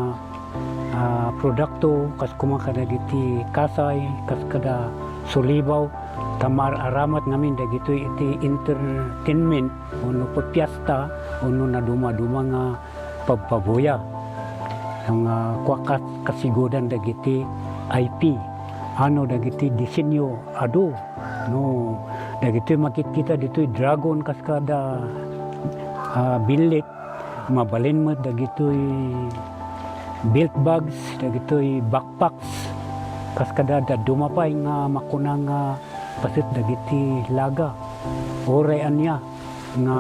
ah, produkto, kas koma kadagiti kasay, kas kada sulibaw, ta maar-aramat ngamin dagitoy iti entertainment, wenno piesta, wenno nadumaduma nga pabpabuya. Nga kua kas-, kasigudan dagiti I P. Ano dagiti disenyo adu. No, dagitoy makitkita ditoy dragon kas kada, ah, billit. Mabalin met dagitoy belt bags, dagitoy backpacks. Kas kada dadduma pay nga makuna nga paset dagiti laga. Uray ania nga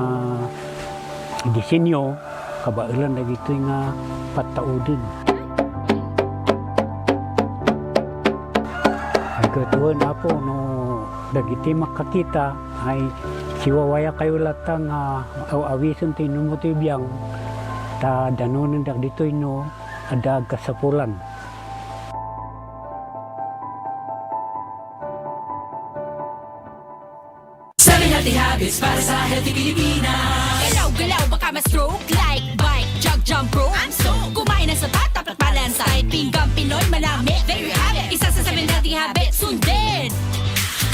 disenyo, kabaelan dagitoy nga pattauden. Ay, ket wen, Apo, no dagiti makakita, ay, siwawayakayo latta nga aw-awisen ti inummo ti biang, ta danonen dagitoy no adda agkasapulan. Seven healthy habits para sa healthy Pilipinas. Galaw-galaw, baka ma-stroke. Like, bike, jog, jump rope. I'm so. Kumain ng sapat, dapat balansay. Pinggang Pinoy, manami. There you have it. Isa sa seven healthy habits. Sundin.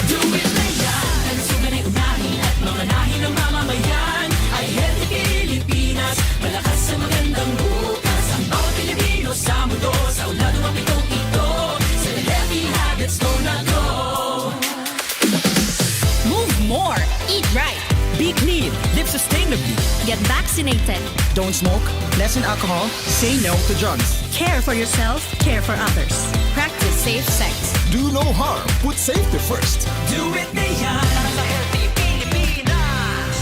Do it na yan. Kalusugan ay unahin at mamanahin ng mamamayan. Ay healthy Pilipinas. Malakas sa magandang bukas. Ang bawat Pilipino sa mundo. Sa ulado mapitong ito. Seven healthy habits, go na go. Move more. Eat right. Be clean. Live sustainably. Get vaccinated. Don't smoke. Lessen alcohol. Say no to drugs. Care for yourself. Care for others. Practice safe sex. Do no harm. Put safety first. Do it na yan. Sa healthy Pilipinas.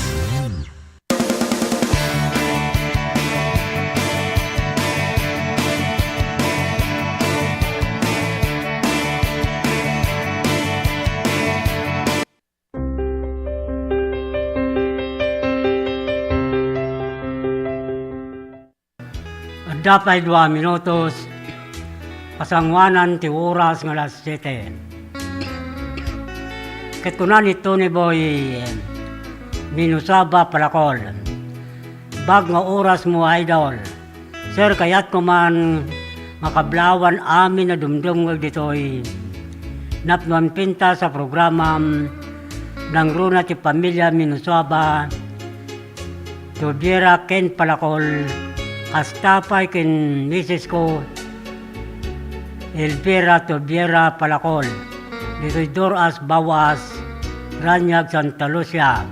Adda pay dua minutos, pasanguanan ti oras nga alas siete. Ket kuna ni Tony Boy Minusaba Palakol, "Bag nga oras mo, idol." Sir, kayatko man nga kablawan amin a dumdumngeg ditoy napnuan pintas a programam, nangruna ti pamilia Minusaba, Tubiera ken Palakol, kasta pay ken misis ko, Elvira Tubiera Palakol, ditoy Doras, Bawas, Raniag, Santa Lucia.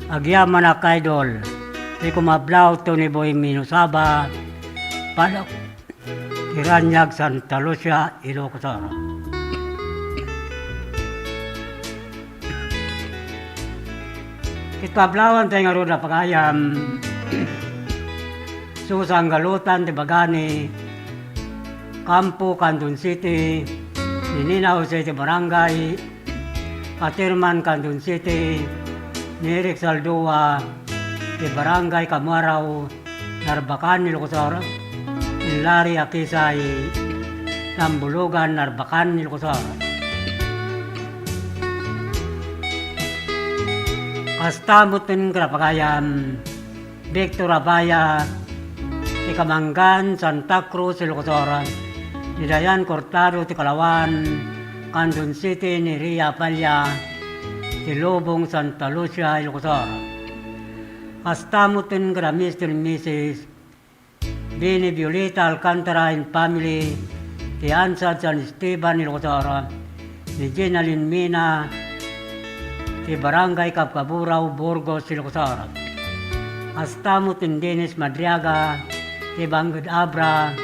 Agyamanak, idol, ti kumablaw Tony Boy Minusaba, Palakol, Raniag, Santa Lucia, Ilocos Sur. Ket kablawan tayo ngarud a pagayam, Susan Galutan ti Bagani, Campo, Candon City, ni Nina Jose ti Barangay Caterman, Candon City, ni Eric Saldua ti Barangay Kamuaraw, Narbacan, Ilocos Sur, ni Larry Akisay, Tambulugan, Narbacan, Ilocos Sur. Kasta met ken kada pagayam, Victor Abaya, ti Kamangan, Santa Cruz, Ilocos Sur, Ni Dayan Cortado ti kalawan, Candon City, ni Ria Apalla ti Lubong, Santa Lucia, Ilocos Sur. Kasta met ken kada Mister and Missus Bini Violeta Alcantara and family, ti Ansad San Esteban, Ilocos Sur, ni Gina Linmina, ti Barangay Cabcaburao, Burgos, Ilocos Sur. Kasta met ni Dennis Madriaga, ti Bangud Abra,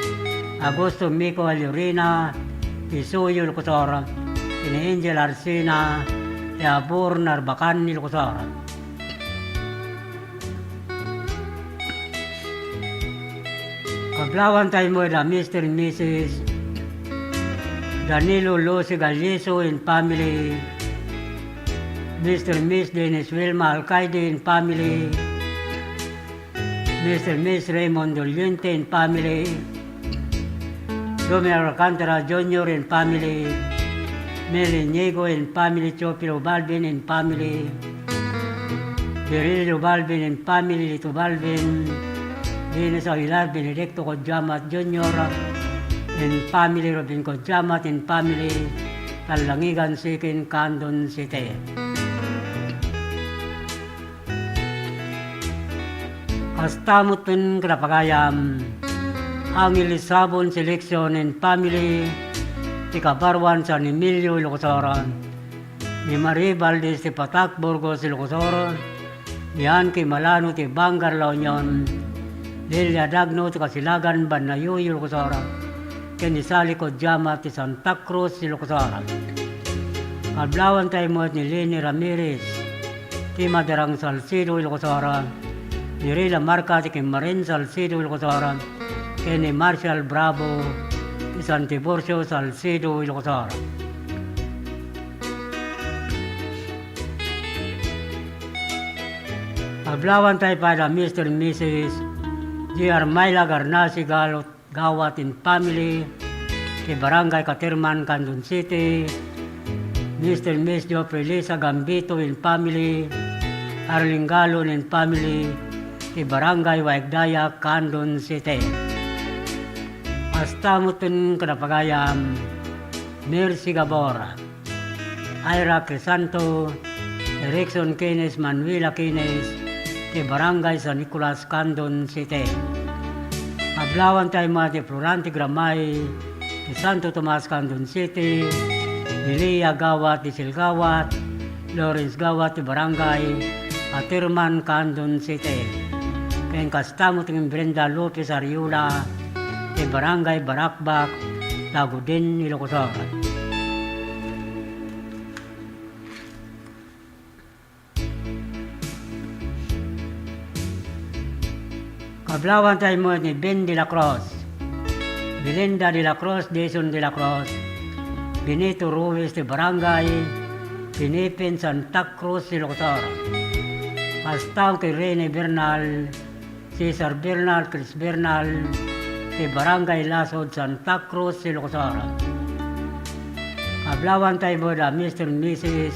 Augusto Mico Alurina, ti Suyo, Ilocos Sur, ni Angel Arsina, ti Abor, Narbacan, Ilocos Sur. Kablawanta met da Mister and Missus Danilo Lucy Galliso and family, Mister and Miss Dennis Wilma Alcaide and family, Mister and Miss Raymond Doliente and family, Romeo Alcantara Junior and family, Mel Inigo and family, Teofilo Balvin and family, Virilio Balvin and family, Lito Balvin, Venus Aguilar, Benedicto Codiamat Junior and family, Robin Codiamat and family, Talangigan Second, Candon City. Kasta met ken kada pagayam, Angel Sabon Selection and family, ti Kabaruan San Emilio, Ilocos Sur, ni Marie Valdez ti Patak, Burgos, Ilocos Sur, ni Ann Kimalano ti Vanguard, La Union, Lilia Dagno ti Kasilagan, Banayuy, Ilocos Sur, ken ni Sally Codiamat ti Santa Cruz, Ilocos Sur. Kablawanta met ni Leni Ramirez, ti Maderang, Salcedo, Ilocos Sur, ni Rila Marca ti Kimmarin, Salcedo, Ilocos Sur, ken ni Marshall Bravo ti San Tiburcio, Salcedo, Ilocos Sur. Kablawanta pay da Mister and Missus J R Myla Garnasi Galot Gawat and family, ti Barangay Caterman, Candon City, Mister and Miss Geoffrey Lisa Gambito and family, Arlene Galon and family, ti Barangay Waigdaya, Candon City. Kasta met ken kada pagayam, Mercy Gabor, Ira Crisanto, Erickson Keynes, Manuela Keynes, ti Barangay San Nicolas, Candon City. Kablawanta met ni Florante Gramay, ti Santo Tomas, Candon City, ni Lia Gawat, Diesel Gawat, Lawrence Gawat, ti Barangay Caterman, Candon City. Ken kasta met ni Brenda Lopez Ariola, ti Barangay Baracbac, Taguden, Ilocos Sur. Kablawanta met ni Ben de la Cruz, Belinda de la Cruz, Jason de la Cruz, Benito Ruiz ti Barangay Pinipen, Santa Cruz, Ilocos Sur. Kasta ken Rene Bernal, Cesar Bernal, Chris Bernal, ti Barangay Lasod, Santa Cruz, Ilocos Sur. Kablawanta met da Mister and Missus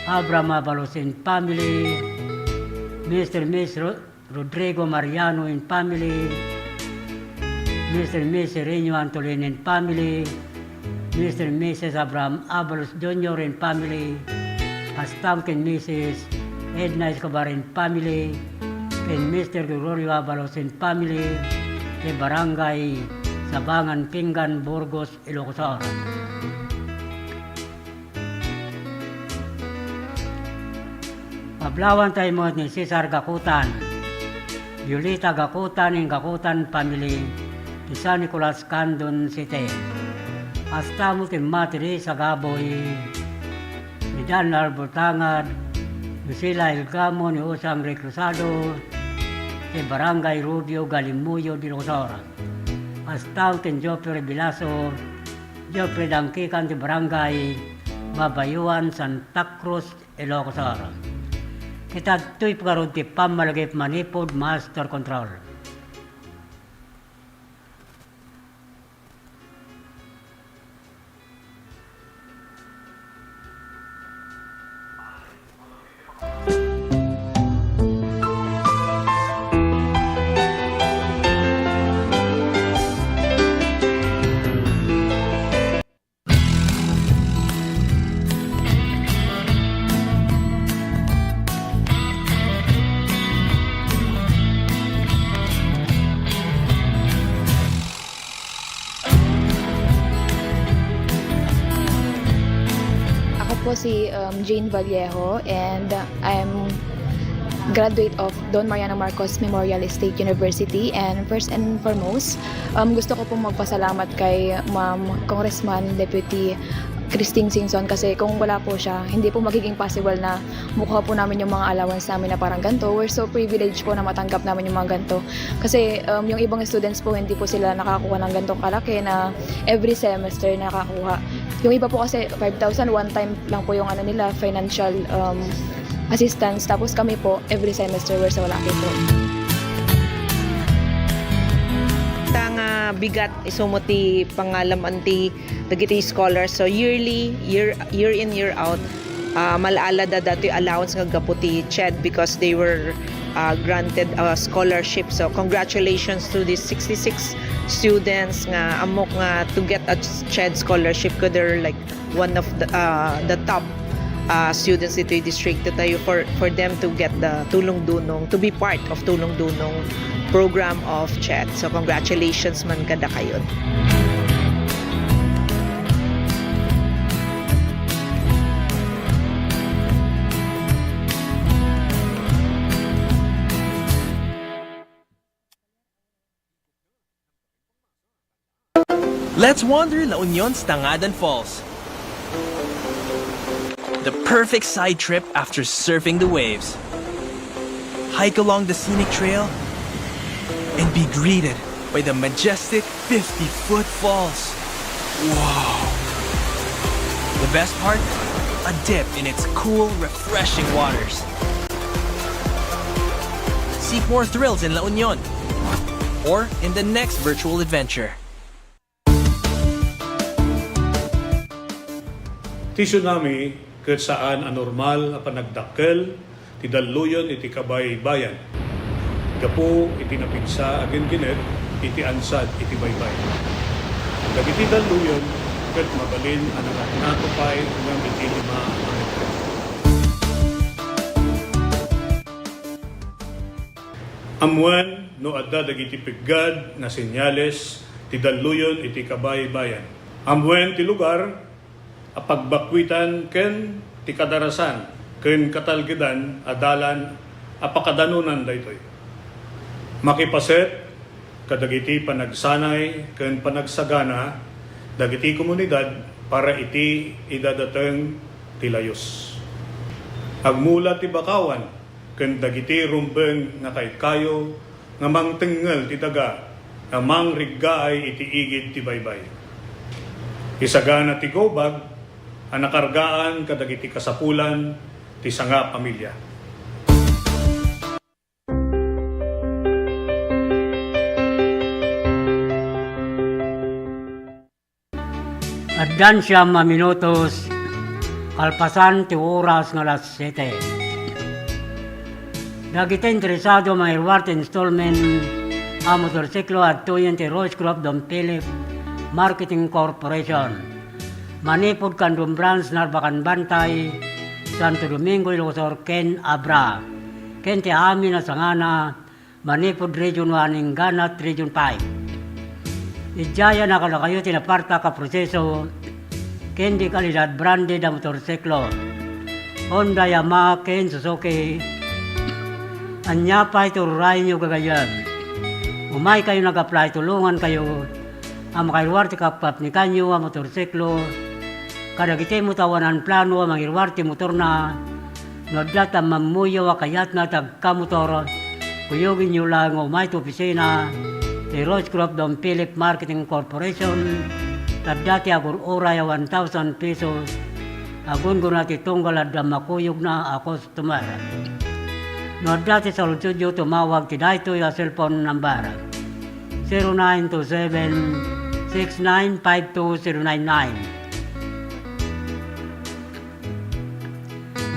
Abraham Abalos and family, Mister and Miss Ro-, Rodrigo Mariano and family, Mister and Miss Sereno Antolin and family, Mister and Missus Abraham Abalos Junior and family, kasta ken Missus Edna Escobar and family, ken Mister Gregorio Abalos and family, ti Barangay Sabangan Pinggan, Burgos, Ilocos Sur. Kablawanta met ni Cesar Gakutan, Violeta Gakutan and Gakutan family, ti San Nicolas, Candon City. Kasta met ni Mama Teresa Gaboy, ni Dan Arbutangad, ni Lucila Ilgamo, ni Jose Angre Cruzado, ti Barangay Rubio, Galimoyo, Ilocos Sur. Kasta ken Geoffrey Bilaso, Geoffrey Dangkikan ti Barangay Babayuan, Santa Cruz, Ilocos Sur. Ket adtoy ngarud ti pammalagip manipud master control. Po si, um, Jane Vallejo, and I'm graduate of Don Mariano Marcos Memorial State University. And first and foremost, um, gusto ko pong magpasalamat kay Ma'am Congressman Deputy Christine Singson, kasi kung wala po siya, hindi po magiging possible na makuha po namin yung mga allowance namin na parang ganito. We're so privileged po na matanggap namin yung mga ganito. Kasi, um, yung ibang students po, hindi po sila nakakuha ng ganitong kalaki na every semester nakakuha. Yung iba po kasi five thousand, one time lang po yung ano nila, financial, um, assistance. Tapos kami po, every semester, we're so lucky po. Ta nga bigat isumo ti pangalam-an ti dagiti scholars. So yearly, year, year in, year out, ah, mal-ala da datoy allowance nga gapu ti CHED because they were, ah, granted a scholarship. So congratulations to these sixty-six students nga ammok nga to get a CHED scholarship, 'cause they're, like, one of the, ah, the top, ah, students ditoy distrito tayo for, for them to get the Tulong Dunong, to be part of Tulong Dunong program of CHED. So congratulations man kadakayon. Let's wander La Union's Tangadan Falls. The perfect side trip after surfing the waves. Hike along the scenic trail and be greeted by the majestic fifty-foot falls. Wow! The best part? A dip in its cool, refreshing waters. Seek more thrills in La Union or in the next virtual adventure. Ti tsunami ket saan a normal a panagdakkel ti dalluyon iti kabaybayan gapu iti napigsa a ginginet iti ansad iti baybay. Dagiti dalluyon ket mabalin a nangatngato pay ngem iti lima a metro. Ammuen no adda dagiti peggad nga senyales ti dalluyon iti kabaybayan. Ammuen ti lugar a pagbakkuitan ken ti kadarasan ken katalgedan a dalan a pakadanonan daytoy. Makipaset kadagiti panagsanay ken panagsagana dagiti komunidad para iti idadateng ti layus. Agmula ti bakawan ken dagiti rumbeng nga kaykayo nga mangtengngel ti daga nga mangriggaay iti igid ti baybay. Isagana ti gobag a nakargaan kadagiti kasapulan ti sanga pamilia. Addan siam a minutos kalpasan ti oras nga alas siete. Dagiti interesado a mangiruar ti installment a motorsiklo adtoyen ti Rose Group Don Philip Marketing Corporation. Manipud Candon Branch, Narbacan Bantay, Santo Domingo, Ilocos Sur, ken Abra, ken ti amin a sangana, manipud Region one inggana Region five. Idiay a kadakayo ti napartak a proseso ken di kalidad branded a motorsiklo, Honda, Yamaha, ken Suzuki. Ania pay ti ururayenyo gagayyem? Umaykayo nag-apply, tulongankayo a makairuar ti kapkapnikanyo a motorsiklo kadagiti met a awanan plano a mangiruar ti motorna. No adda ti ammammoyo a kayatna ti agkamotor, kuyogenyo laeng nga umay ti opisina ti Rose Group Don Philip Marketing Corporation, ta adda ti agur-uray a one thousand pesos a gunggona ti tunggal adda makuyogna a customer. No adda ti saludsodyo, tumawag ti daytoy a cellphone number, zero nine two seven, six nine five two zero nine nine.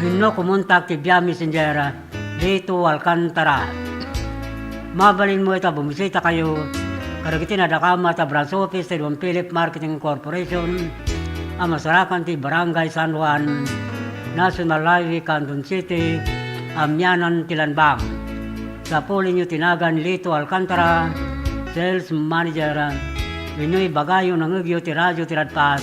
Wenno kumontak ti via Messenger, Lito Alcantara. Mabalin met a bumisitakayo kadagiti nadakamat a branch office ti Don Philip Marketing Corporation a masarakan ti Barangay San Juan, National Highway, Candon City, amianan ti Lanbang. Sapulenyo ti nagan Lito Alcantara, Sales Manager, wenno ibagayo nangngegyo ti radyo ti Radpas,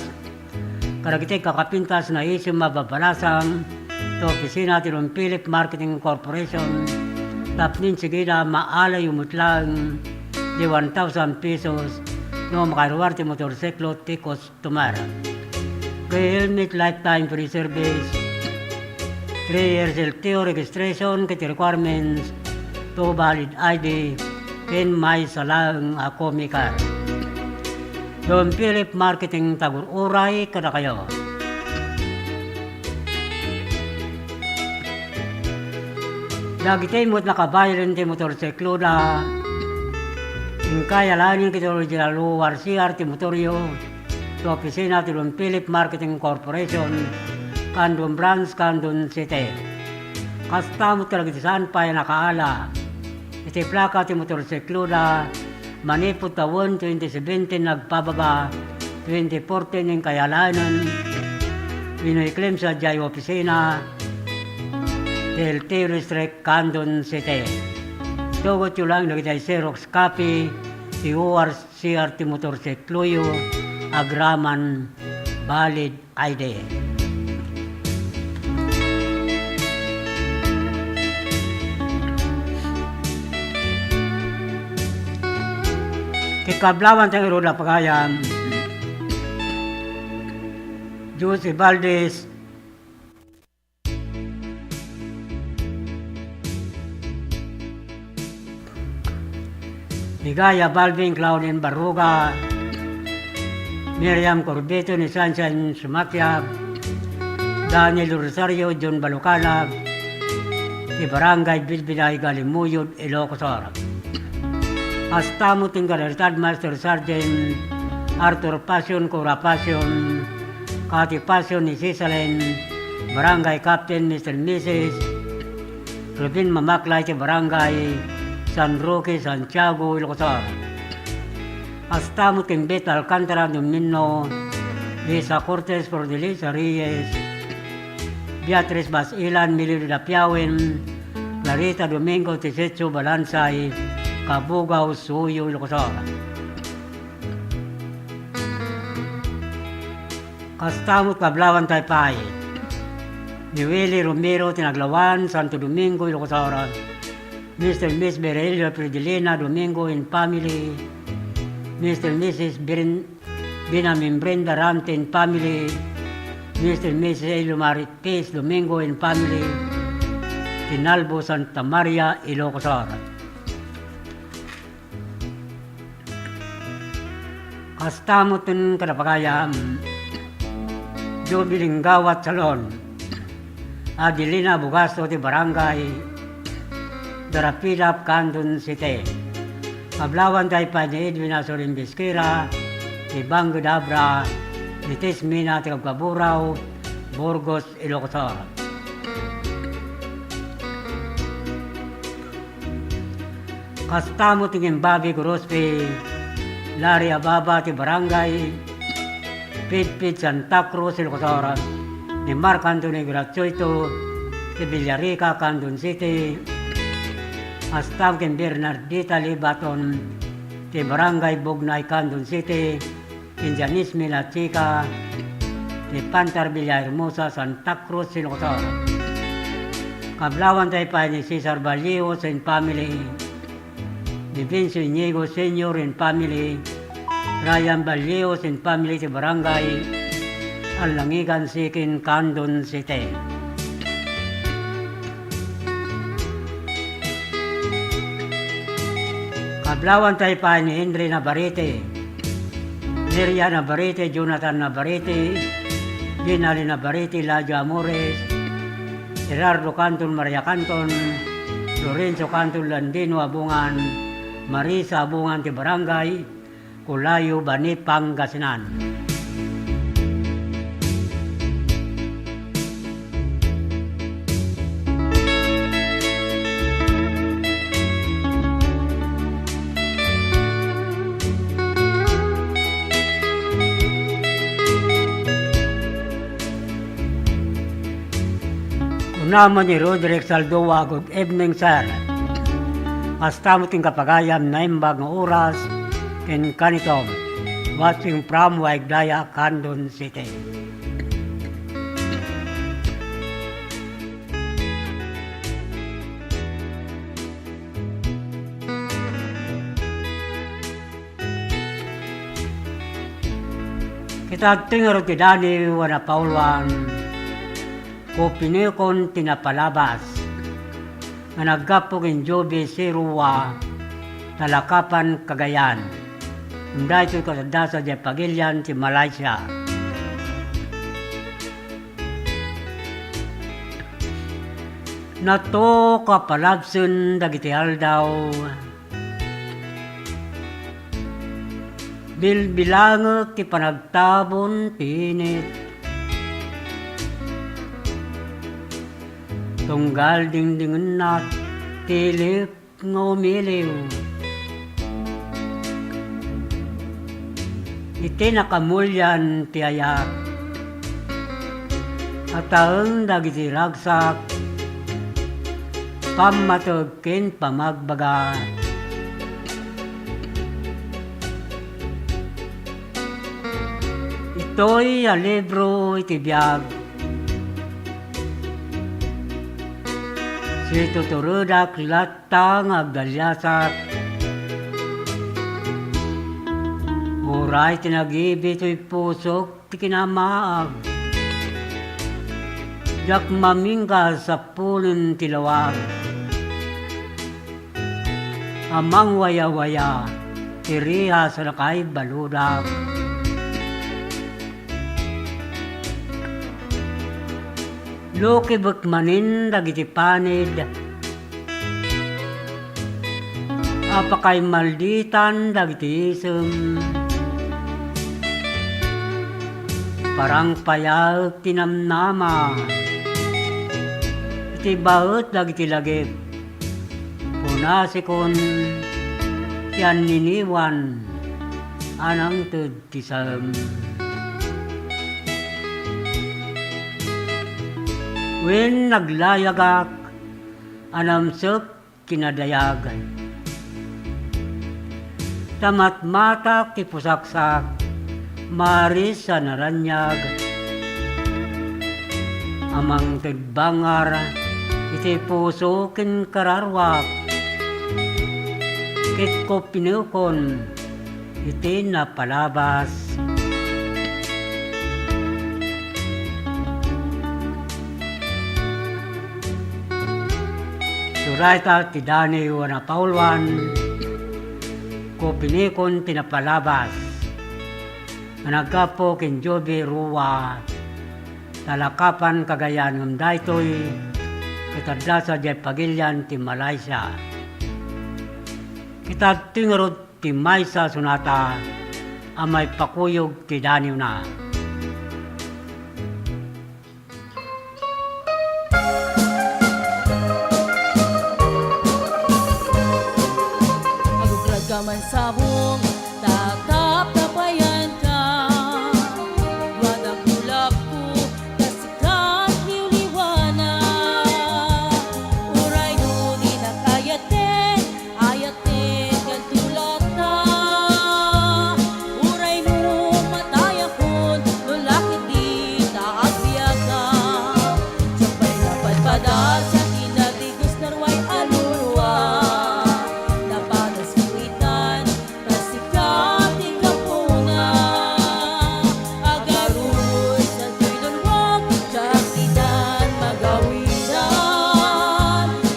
kadagiti kakapintas nga isyu a mababalasang ti opisina ti Don Philip Marketing Corporation tapno insigida, maalayo met laeng ti one thousand pesos no makaruar ti motorsiklo ti customer. Free helmet, lifetime free service, three years L T O registration ket requirements, two valid I D, ken maysa laeng a commie card. Don Philip Marketing, tagur-uray kadakayo. Dagiti met nakabaylen ti motorsikloda, inkay alaenen iti original O R C R ti motoryo, ti opisina ti Don Philip Marketing Corporation, Candon Branch, Candon City. Kasta met kadagiti saan pay a nakaala iti plaka ti motorsikloda, manipud tawen twenty seventeen agpababa, twenty fourteen inkay alaenen wenno i-claim sadiay opisina ti L T O District, Candon City. Tugotyo laeng dagiti Xerox copy ti O R C R ti motorsikloyo agraman valid I D. Ket kablawan ti ngarud a pagayam, Jose Valdez, Ligaya Balvin, Claudine Barruga, Miriam Corbito, ni Sunshine Sumakiab, Daniel Rosario, John Balucanag, ti Barangay Bilbilay, Galimuyod, Ilocos Sur. Kasta met ti Retired Master Sergeant Arthur Passion, Cora Passion, Cathy Passion, ni Cisalin, Barangay Captain, Mister Missus Ruben Mamaklay ti Barangay San Roque, Santiago, Ilocos Sur. Kasta met ken Bet Alcantara, Don Minno, Luisa Cortez, Fiordilisa Reyes, Beatriz Basilan, Melody Dapiawen, Clarita Domingo, Tisetso Balansay, Cabugao, Suyo, Ilocos Sur. Kasta met kablawan tayo pay ni Willie Romero ti Naglawan, Santo Domingo, Ilocos Sur, Mister Miss Virgilio Fridelina Domingo and family, Mister Missus Bren-, Benjamin Brenda Rante and family, Mister Missus Elio Marit Pez Domingo and family, Tinalbo, Santa Maria, Ilocos Sur. Kasta met ken kada pagayam, Jubilee Gawat Salon, Adelina Bugasto ti Barangay Darapilap, Candon City. Kablawan tayo pay ni Edwin Asorin Bisquera, ni Bangud Abra, ni Tismina ti Kabkaburao, Burgos, Ilocos Sur. Kasta met ni Bobby Gorospe, Larry Ababa ti Barangay Pidpid, Santa Cruz, Ilocos Sur, ni Mark Anthony Gratuito ti Villarica, Candon City, kasta ken Bernardita Libaton ti Barangay Bugnay, Candon City, ken Janice Milachica ti Pantar Villahermosa, Santa Cruz, Ilocos Sur. Kablawan tayo pay ni Cesar Ballios and family, ni Vincio Inigo Senior and family, Ryan Ballios and family ti Barangay Alangigan Second, Candon City. Kablawan tayo pay ni Henry Navarrete, Neria Navarrete, Jonathan Navarrete, Ginali Navarrete, Ladio Amores, Gerardo Canton, Maria Canton, Lorenzo Canton, Landino Abungan, Marisa Abungan ti Barangay Colayo, Bani, Pangasinan. Kuna man ni Roderick Saldua, "Good evening, sir." Kasta met ken kapagayam, naimbag nga oras ken kanitom. Watching from Waigdaya, Candon City. Sadtoy ngarud ti Daniw a napauluan, Kupinekon ti Napalabas, nga naggapu ken Joby Sirua, Talakapan, Cagayan. Daytoy kasdasa diay pagilian ti Malaysia. Natok a palabsen dagiti aldaw. Bilbilangek ti panagtabon ti init. Tunggal dingdingennak ti ilip nga umiliw. Iti nakamulian ti ayat, ataeng dagiti ragsak, pammateg ken pamagbaga. Itoy a libro iti biag, situturedak latta nga agdaliasak. Uray ti nagibi toy pusok ti kinamaag. Diak mamingga sapulen ti lawag a mangwayawaya ti rihas a nakaibaludak. Lukibek manen dagiti panid a pakaimalditan dagiti isem. Parangpayaek ti namnama iti baet dagiti lagip. Punasekon ti anniniwan a nangted ti saem. Wen naglayagak a namsek kinadayag. Ta matmatak ti pusaksak, maris a naraniag. A mangted bangar iti puso ken kararuak. Ket kupinekon iti napalabas. Surata ti Daniw a napauluan, Kupinekon ti Napalabas, nga naggapu ken Joby Rua, Talakapan, Cagayan, ngem daytoy ket adda sadiay pagilian ti Malaysia. Ket adtoy ngarud ti maysa a sonata a maipakuyog ti daniwna. Agugrad ka man sabong, tataptapayan ka. Wadang ulapko, ta sika ti liwana. Uray no dinak ayaten, ayaten ken tulata. Uray no matayakon, no la ket dita agbiaga. Siak pay napadpadas, siak ti nagdigos, naruay a lurua. Napadas ko itan, ta sika ti gapuna. Agarus daytoy luluak, diak itan magawidan.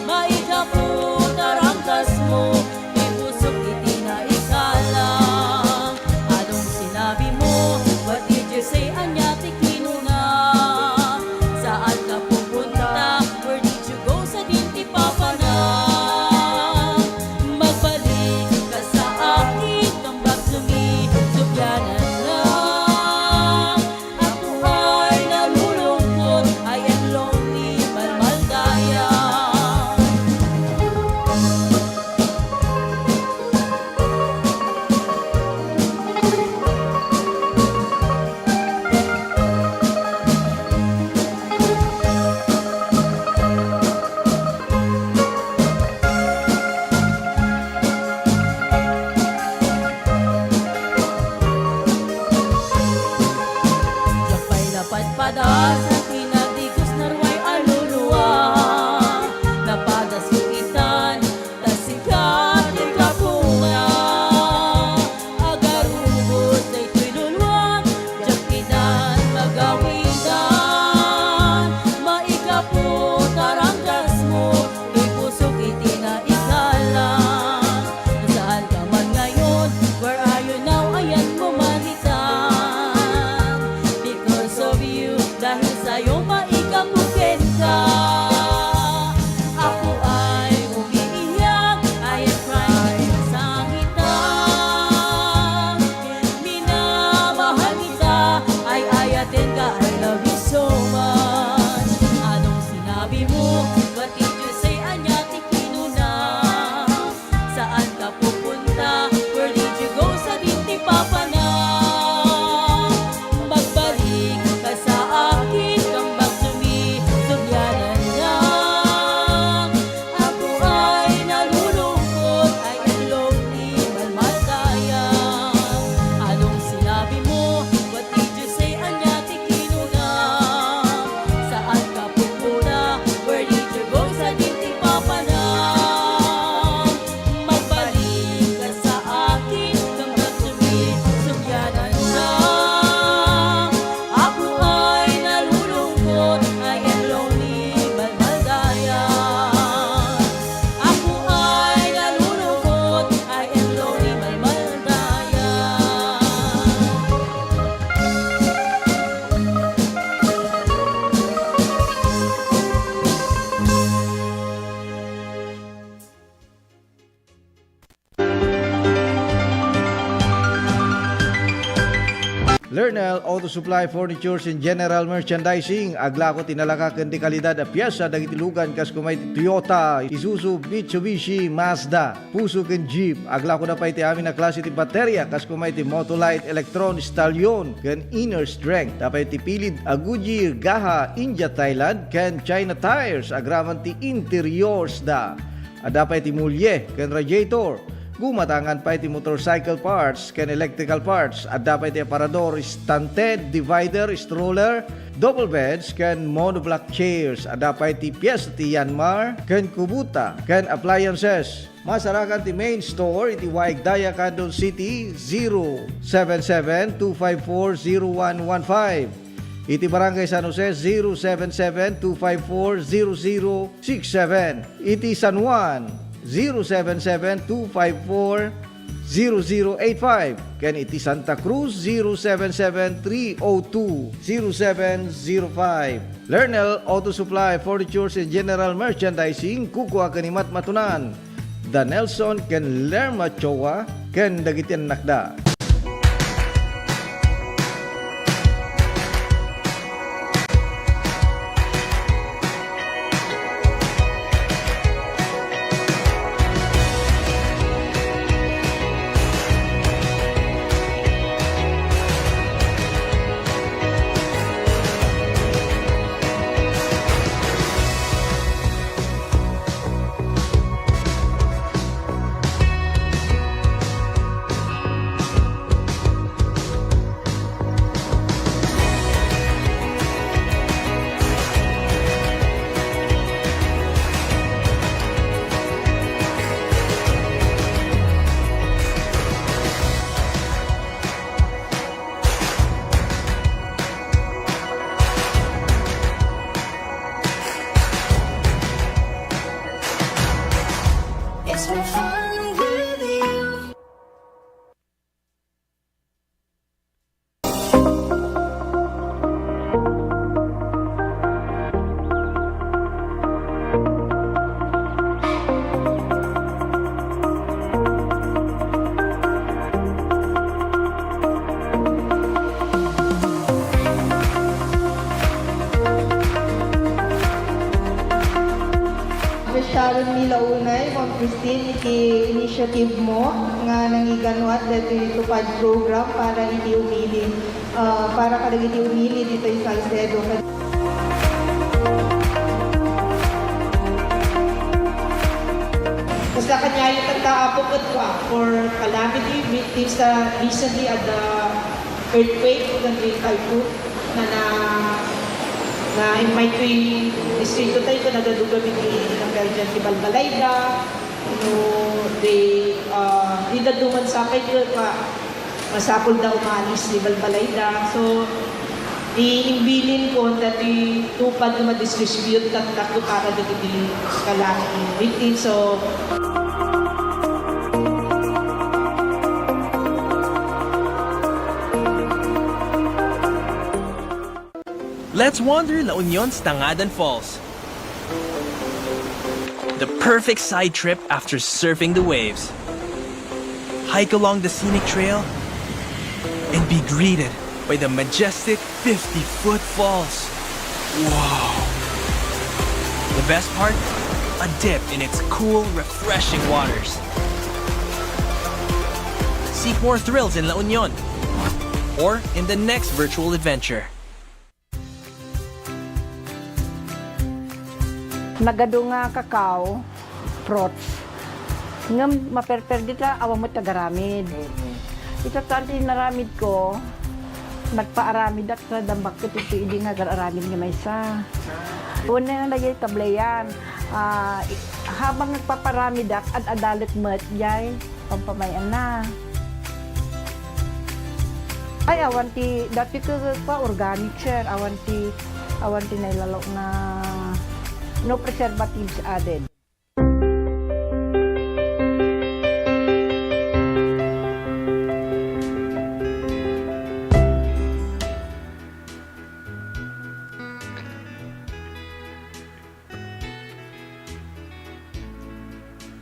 Maigapu ta ranggasmo ti pusok iti naikalang. Anong sinabi mo? What did you say? Ania ti kinuna? Saan ka pupunta? Where did you go? Sadin ti papana. Magbalik ka sa akin, come back to me. Sukyanan lang. Ako ay nalulungkot, I am lonely, malmaldayan. Diak pay napadpadas, siak ti nagdigos, naruay a lurua. Napadas ko itan, ta sika ti gapuna. Agarus daytoy luluak, diak Ayo maikapu kenka. Apo ay umiiyak, I am crying, nasakit na. Minamahal kita, I, I attend ka, I love you so much. Anong sinabi mo? What did you say? Ania ti kinuna? Saan ka pupunta? Where did you go? Sadin ti papana. Magbalik ka sa akin, come back to me. Sugyanan na. Ako ay nalulungkot, I am lonely, malmal kaya. Anong sinabi mo? What did you say? Ania ti kinuna? Saan ka pupunta? Where did you go? Sadin ti papana. Magbalik ka sa akin, come back to me. Sugyanan na. Ako ay nalulungkot, I am lonely, malmal kaya. Ako ay nalulungkot, I am lonely, malmal kaya. Lernel Auto Supply Furnitures and General Merchandising. Aglako ti nalaka ken di kalidad a piesa dagiti lugan kas kuma iti Toyota, Isuzu, Mitsubishi, Mazda, Fuso ken Jeep. Aglakoda pay ti amin a klase ti bateria kas kuma iti Motolite, Electron, Stallion, ken Inner Strength. Adda pay ti pilid a Goodyear, Gaha, India, Thailand, ken China tires agraman ti interiors da. Adda pay ti mulye ken radiator. Gumatangan pay ti motorcycle parts ken electrical parts. Adda pay ti aparador, stand, divider, stroller, double beds, ken monoblock chairs. Adda pay ti piesta ti Yanmar ken Kubota ken appliances. Masarakan ti main store iti Waig Daya, Candon City, zero seven seven two five four zero one one five. Iti Barangay San Jose, zero seven seven two five four zero zero six seven. Iti San Juan, zero seven seven two five four zero zero eight five. Ken iti Santa Cruz, zero seven seven three oh two zero seven zero five. Lernel Auto Supply, Furnitures and General Merchandising, kukua ken ni Matmatunan da Nelson ken Lerma Choa ken dagiti annakda. It's been fun with you. Sharon Milaunay, Ma'am Christine, iti initiative mo nga nangiganwat daytoy TUPAD program para iti umili, ah, para kadagiti umili ditoy Salcedo. Kasta kaniayo tatta, Apo, ket for calamity victims, ah, recently at the earthquake ken the typhoon na, na, na-invite ko ti distrito tayo ken nagadugamin ti emergency balbalayda, no, the, ah, di dadduma sapay ti pa, masapul da umalis ti balbalayda. So, imbilin ko daytoy TUPAD nga madistribute tatta para dagiti kalaki. So, Let's wander La Union's Tangadan Falls. The perfect side trip after surfing the waves. Hike along the scenic trail and be greeted by the majestic fifty-foot falls. Wow! The best part? A dip in its cool, refreshing waters. Seek more thrills in La Union or in the next virtual adventure. Nagadu nga kakao, fruits. Ngem maperper dita, awan met agaramid. Mm-mm. Ita ta ti naramid ko, nagpaaramidak ta dambak ket iti idi nga agar-aramid nga maysa. Ah. Una nga nagyay tableyan. Ah, i-, habang nagpaparamidak, ad-adalet met, jay. Pampamayan na. Ay, awan ti, dati ket pa organic, sir. Awan ti, awan ti nailalo nga no preservatives added.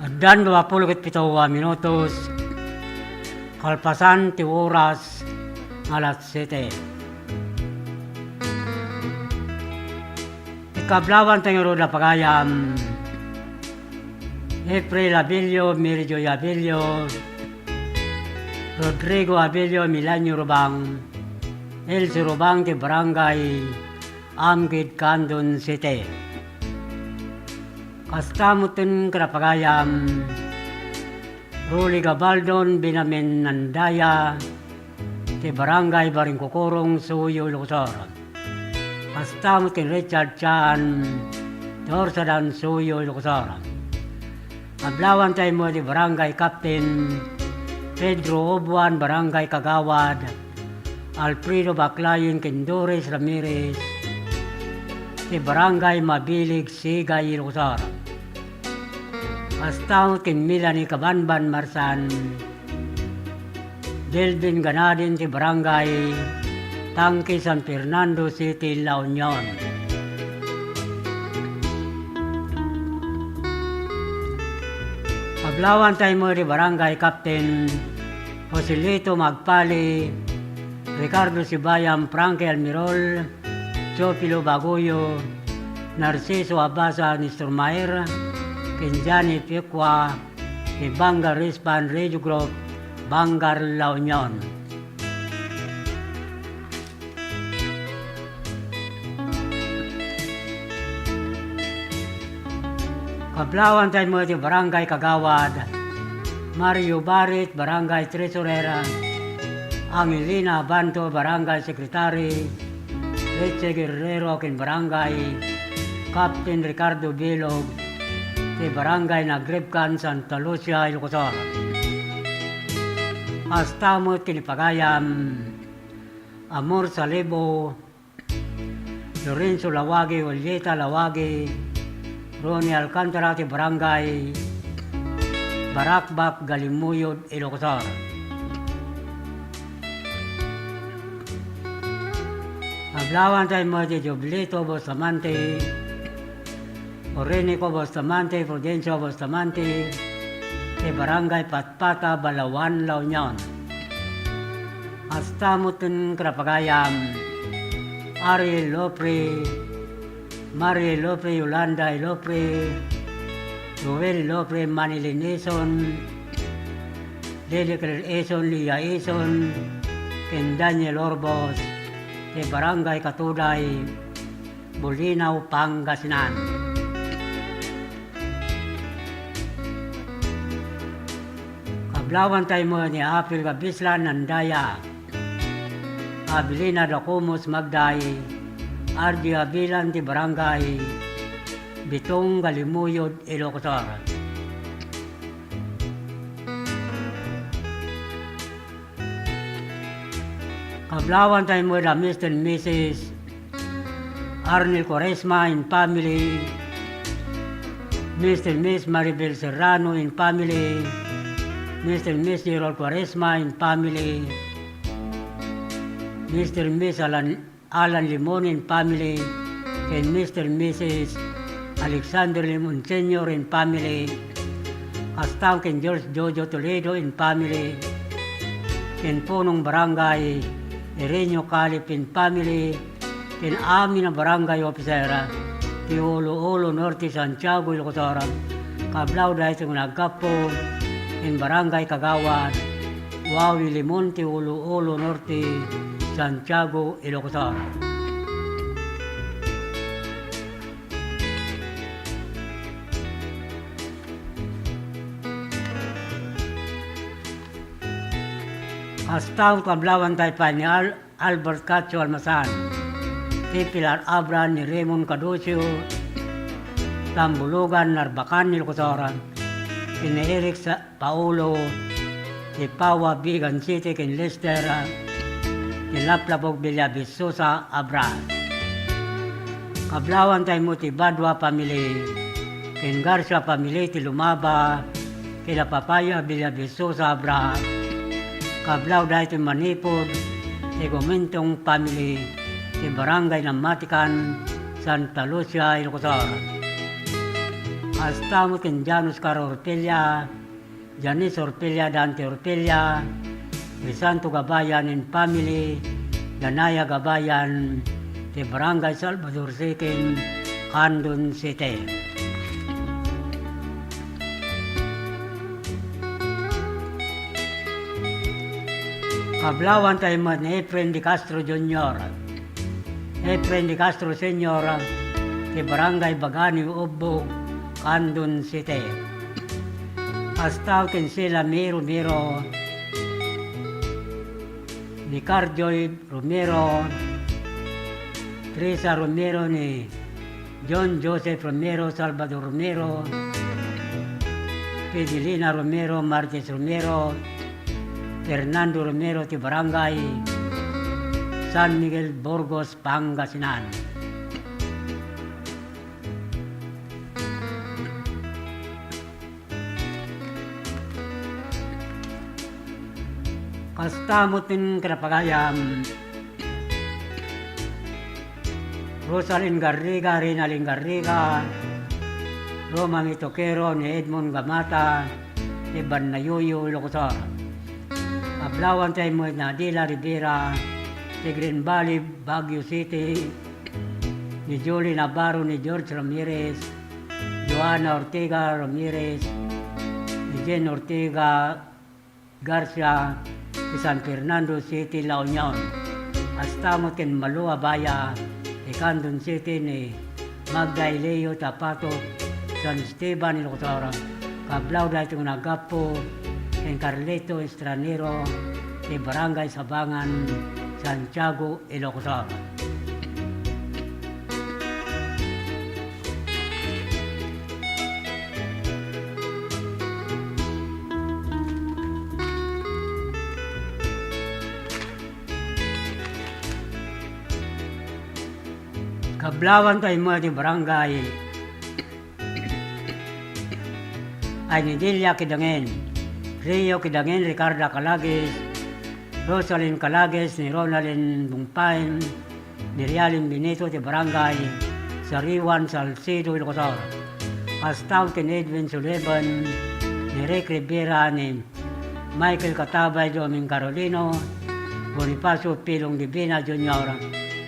Addan duapulo ket pito a minutos kalpasan ti oras nga alas siete. Ti kablaawan tayo ngarud a pagayam, April Abilio, Mary Joy Abilio, Rodrigo Abilio, Milenio Rubang, Elsie Rubang ti Barangay Amgid, Candon City. Kasta metten ken a pagayam, Rolly Gabaldon Binamen Nandaya, ti Barangay Baringkukurong, Suyo, Ilocos Sur. Kasta met ken Richard Chan, ti Orsadan, Suyo, Ilocos Sur. Kablaawan tayo met ti Barangay Captain Pedro Obuan, Barangay Kagawad Alfredo Baclayon ken Doris Ramirez, ti Barangay Mabilig, Sigay, Ilocos Sur. Kasta met ken Melanie Kabanban Marsan, Delvin Ganadin ti Barangay Tangke, San Fernando City, La Union. Kablaawan tayo met ti Barangay Captain Joselito Magpali, Ricardo Sibayam, Frankie Almirol, Teofilo Baguyo, Narciso Abasa, Nestor Maer, ken Johnny Piecua, ti Bangar Respan Radio Group, Bangar, La Union. Kablaawan tayo met ti Barangay Kagawad Mario Barit, Barangay Treasurer Angelina Abanto, Barangay Secretary Richie Guerrero, ken Barangay Captain Ricardo Bilog, ti Barangay Nagribkan, Santa Lucia, Ilocos Sur. Kasta met ken ni pagayam Amor Salibo, Lorenzo Lawagi, Julieta Lawagi, Ronnie Alcantara ti Barangay Barakbak, Galimuyod, Ilocos Sur. Kablaawan tayo met ti Joblito Bustamante, Orinico Bustamante, Prudencio Bustamante, ti Barangay Patpata, Balaoan, La Union. Kasta metten ken ni pagayam Ariel Lopre, Marie Lopre, Yolanda Lopre, Joel Lopre, Manilyn Ison, Lily Claire Ison, Leah Ison, ken Daniel Orbos, ti Barangay Katuday, Bolinao, Pangasinan. Kablaawan tayo met ni Apil Gabislan Nandaya, Abilina Dacumus Magday, Ardi Abilan ti Barangay Bitong, Galimuyod, Ilocos Sur. Kablaawan tayo met a Mister and Missus Arnel Cuaresma and family, Mister and Miss Maribel Serrano and family, Mister and Miss Gerald Cuaresma and family, Mister and Miss Alan Alan Limon and family, ken Mister and Missus Alexander Limon Senior and family, kasta ken George Jojo Toledo and family, ken punong barangay Ireneo Calip and family, ken amin a barangay officer ti Ulu-Ulu Norte, Santiago, Ilocos Sur, kablaw daytoy nga naggapu ken barangay kagawad Wawi Limon ti Ulu-Ulu Norte, Santiago, Ilocos Sur. Kasta, kablawantay pay ni Al-, Albert Cacho Almasan, ti Pilar Abra ni Raymond Caducio, Tambulugan, Narbacan, Ilocos Sur, ni Eric Sa-, Paolo, ti Paua, Vigan City, ken Lester, ni Laplapog Villavisosa Abra. Kablawantay met ti Badua family, ken Garcia family ti Lumaba, ken Apapaya Villavisosa Abra. Kablaw daytoy manipud ti Gumentong family ti Barangay Namatican, Santa Lucia, Ilocos Sur. Kasta met ken Jan Oscar Orpella, Janice Orpella, Dante Orpella, Crisanto Gabayan and family, Danaya Gabayan, ti Barangay Salvador Second, Candon City. Kablawantay met ni Efren de Castro Junior, Efren de Castro Senior, ti Barangay Bagani, Ubbog, Candon City. Kasta ken Sila May Romero, ni Carjoy Romero, Teresa Romero, ni John Joseph Romero, Salvador Romero, Fidelina Romero, Martes Romero, Fernando Romero, ti Barangay San Miguel, Burgos, Pangasinan. Kasta met ti kinapagayam, Rosalyn Garriga, Rinalyn Garriga, Roma Mitokero, ni Edmond Gamata, ni Bannayuyu, Ilocos Sur. Kablawantay met ni Adela Rivera, ti Green Valley, Baguio City, ni Julie Navarro, ni George Ramirez, Joanna Ortega Ramirez, ni Jen Ortega Garcia, ti San Fernando City, La Union. Kasta met ken Malu Abaya, ti Candon City, ni Magda Elio Tapato, San Esteban, Ilocos Sur. Kablaw daytoy nga naggapu ken Carlito Estranero, ti Barangay Sabangan, Santiago, Ilocos Sur. Kablawantay met ti barangay ay ni Delia Kidangen, Rio Kidangen, Ricarda Calagues, Rosalyn Calagues, ni Ronaldin Bungpain, ni Realin Benito ti Barangay Sariwan, Salcedo, Ilocos Sur. Kasta ken Edwin Sullivan, ni Rick Rivera, ni Michael Katabay, Doming Carolino, Bonifacio Pilong Divina Junior,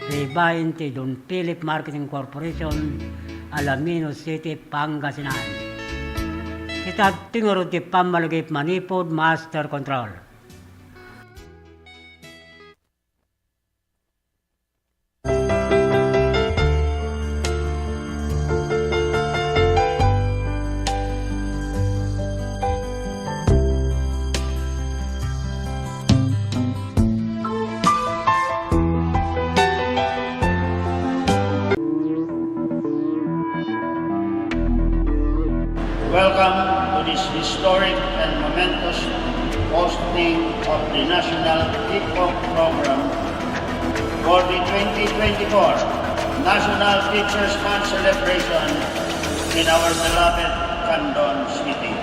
ribain ti Don Philip Marketing Corporation, Alaminos City, Pangasinan. Ita ti ngarud ti pammalagip manipud master control. Welcome to this historic and momentous posting of the National Kickoff Program for the twenty twenty-four National Teachers' Month celebration in our beloved Candon City.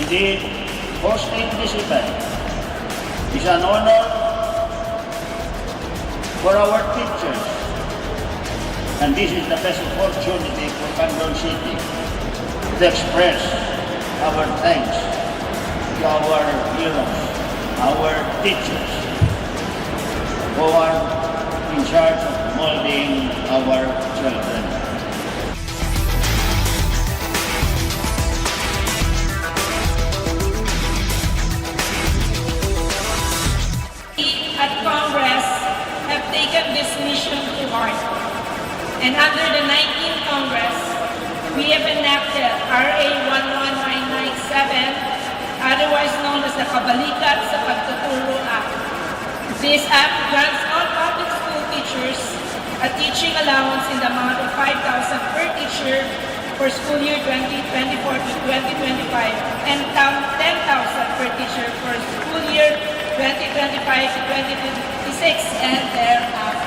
Indeed, hosting this event is an honor for our teachers, and this is the best opportunity for Candon City to express our thanks to our heroes, our teachers, who are in charge of molding our children. We at Congress have taken this mission to heart. And under the nineteenth Congress, we have enacted R A one one nine nine seven, otherwise known as the Kabalikat sa Pagtuturo Act. This act grants all public school teachers a teaching allowance in the amount of five thousand per teacher for school year twenty twenty-four to twenty twenty-five and tam-, ten thousand per teacher for school year twenty twenty-five to twenty twenty-six and thereafter.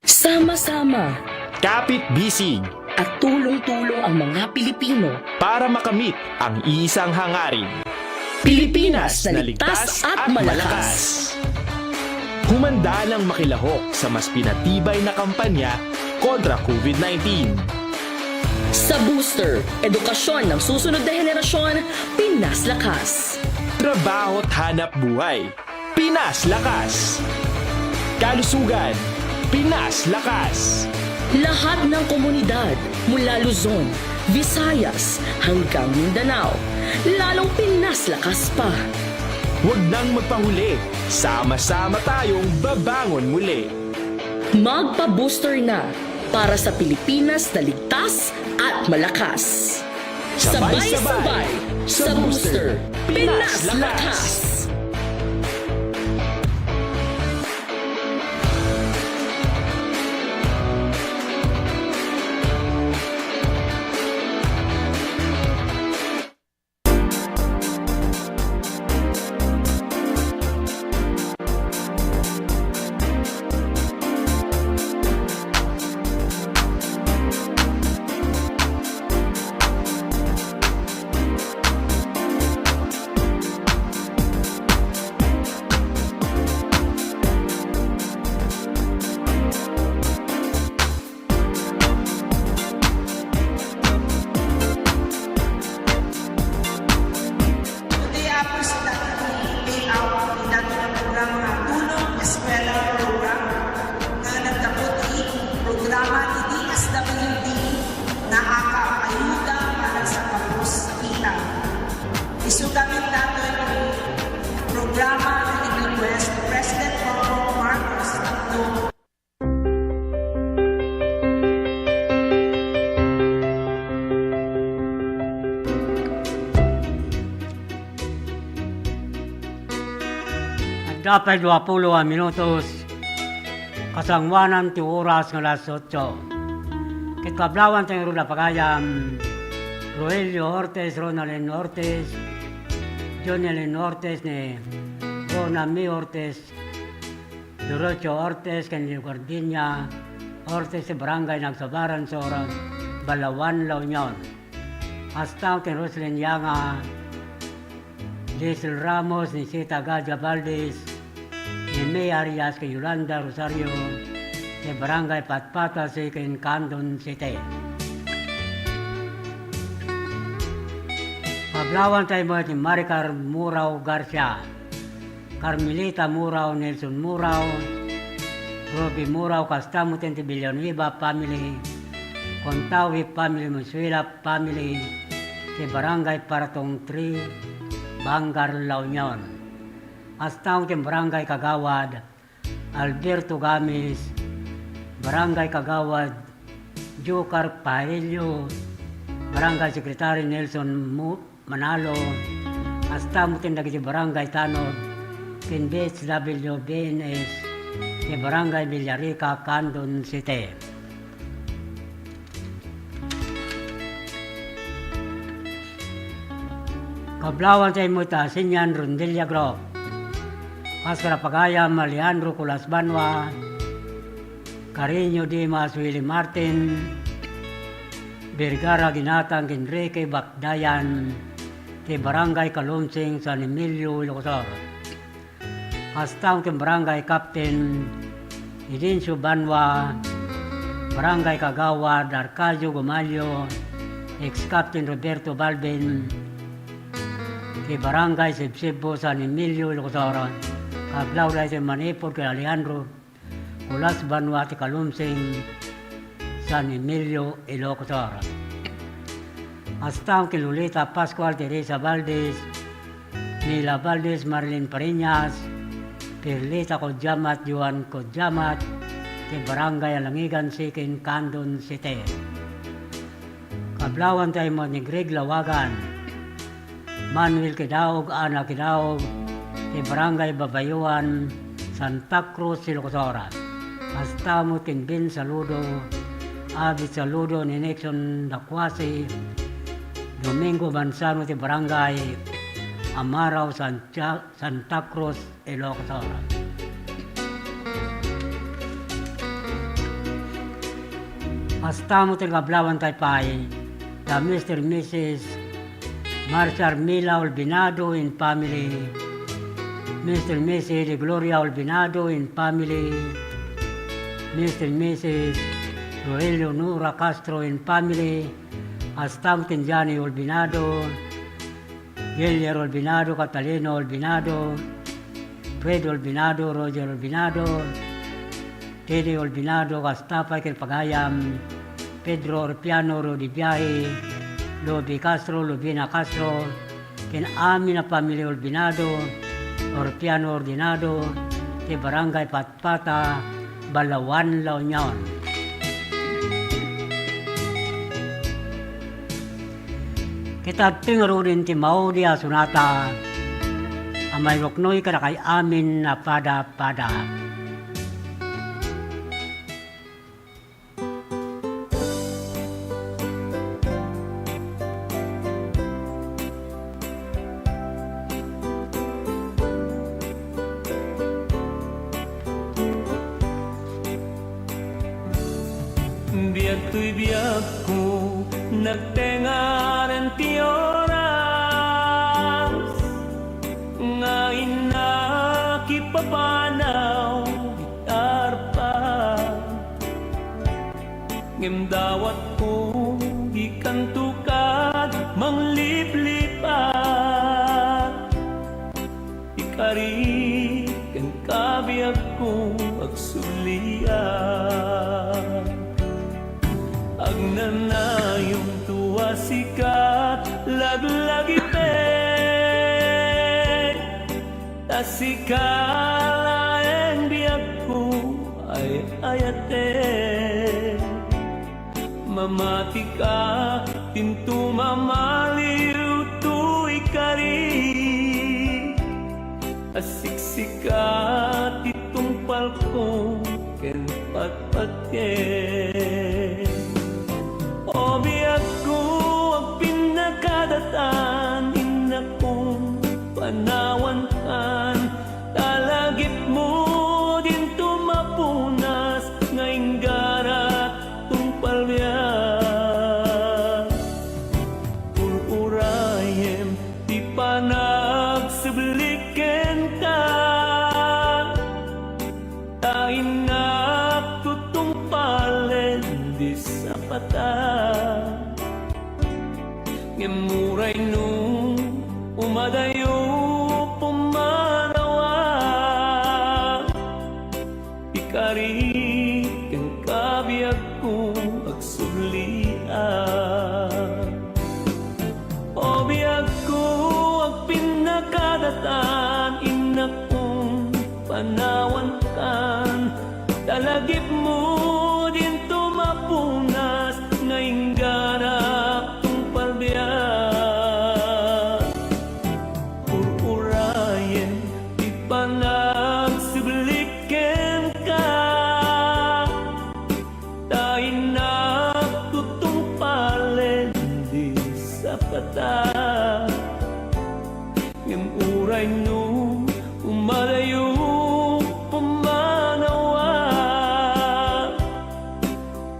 Sama-sama. Kapit-bisig. At tulong-tulong ang mga Pilipino. Para makamit ang iisang hangarin. Pilipinas na ligtas at malakas. Humanda nang makilahok sa mas pinatibay na kampanya kontra COVID nineteen. Sa Booster, edukasyon ng susunod na henerasyon, Pinas Lakas. Trabaho't hanap buhay. Pinas Lakas. Kalusugan, Pinas Lakas. Lahat ng komunidad, mula Luzon, Visayas, hanggang Mindanao, lalong Pinas Lakas pa. Huwag nang magpahuli, sama-sama tayong babangon muli. Magpa-booster na para sa Pilipinas na ligtas at malakas. Sabay-sabay sa Booster, Pinas Lakas! Today, Apo, sa dati layout, ni dati nga programa nga Tulong Eskwela Program nga nagkapot ti programa ti D S W D nga aka-ayuda para sa gabos a kita. Isu gamin datoy ti programa nga nag-request ni President Bongbong Marcos Tatlo. Adda pay duapulo a minutos, kasangoanan ti oras nga alas otso. Ket pablawan tayo runa pagayam, Roelio Ortiz, Ronaldin Ortiz, Jonelin Ortiz, ni Rona Mi Ortiz, Dorocio Ortiz ken Leogardinia Ortiz ti Barangay Nagsabaran Sur, Balaoan, La Union. Astaw ken Roselyn Yanga, Diesel Ramos, ni Sita Gadia Valdez, ni May Arias ken Yolanda Rosario, ti Barangay Patpata City ken Candon City. Pablawan tayo mo ni Maricar Murao Garcia. Carmelita Murao, Nelson Murao, Ruby Murao, kasta met ti Villanueva family, Contawi family, Monsuela family, ti Barangay Paratong three, Bangar, La Union. Astaw ti Barangay Kagawad, Alberto Gamis, Barangay Kagawad Jocar Pajarillo, Barangay Secretary Nelson Mu-, Manalo, kasta met ken dagiti barangay tanod ken B H W B N S ti Barangay Villarica, Candon City. Kablawan tayo mo ita, Senior Rondelia Group. Kas karapagayam, Alejandro Culas Banwa, Cariño Dimas, Willie Martin, Vergara Ginatang, Enrique Bakdayan, ti Barangay Kalumsing, San Emilio, Ilocos Sur. Kasta met ken Barangay Captain Edencio Banwa, Barangay Kagawad Arcadio Gumalio, ex-Captain Roberto Balbin, ti Barangay Sibsibbo, San Emilio, Ilocos Sur. Kablaw daytoy manipud ken Alejandro Culas Banwa ti Kalumsing, San Emilio, Ilocos Sur. Kasta met ken Lolita Pascual, Teresa Valdez, Mila Valdez, Marilyn Pariñas, Perlita Codiamat, Joan Codiamat, ti Barangay Alangigan Sikin, Candon City. Kablawan tayo mo ni Greg Lawagan, Manuel Kidaog, Ana Kidaog, ti Barangay Babayuan, Santa Cruz, Ilocos Sur. Kasta met ken Ben Saludo, Abit Saludo, ni Nixon Dacuasi, Domingo Manzano, ti Barangay Amarao, Santia-, Santa Cruz, Ilocos Sur. Kasta met ti kablawan tayo pay, da Mister Missus Marcia Armila Olvinado and family, Mister Missus De Gloria Olvinado and family, Mister Missus Rogelio Nora Castro and family, kasta met ken Johnny Olvinado, Gillier Olvinado, Catalino Olvinado, Fred Olvinado, Roger Olvinado, Teddy Olvinado, kasta pay ken pagayam, Pedro Orpiano, Rudy Biahe, Lobi Castro, Lubina Castro, ken amin a pamilya Olvinado, Orpiano Ordinado, ti Barangay Pat-, Pata, Balaoan, La Union. Ket adtoy ngaruden ti maudi a sonata a mairuknoy kadakay amin a pada-pada. Biag toy biagko, nagtengaren ti oras, nga innak ipapanaw ti arpa. Ngem dawatko, dikanto kad mangliplipat. Ikari ken kabiagko, agsubliak. Agnanayonto a sika, laglagipek. Ta sika laeng biagko, ay-ayatek. Mamatika, dinto mamaliw toy kari. Asiksika ti tungpalko ken patpatiem. O biagko, agpinnakadatan, innakon, panawankan, ta lagipmo dinto mapunas nga inggara tungpal biag. Ur-urayem ti panagsubli kenka, ta innak tutungpalen di sapata. Ngem uray no umadayo pumanawan, ikari ken kabiagko agsubliak. O biagko, agpinnakadatan, innakon, panawankan, Ngem uray no umadayo pamanawa,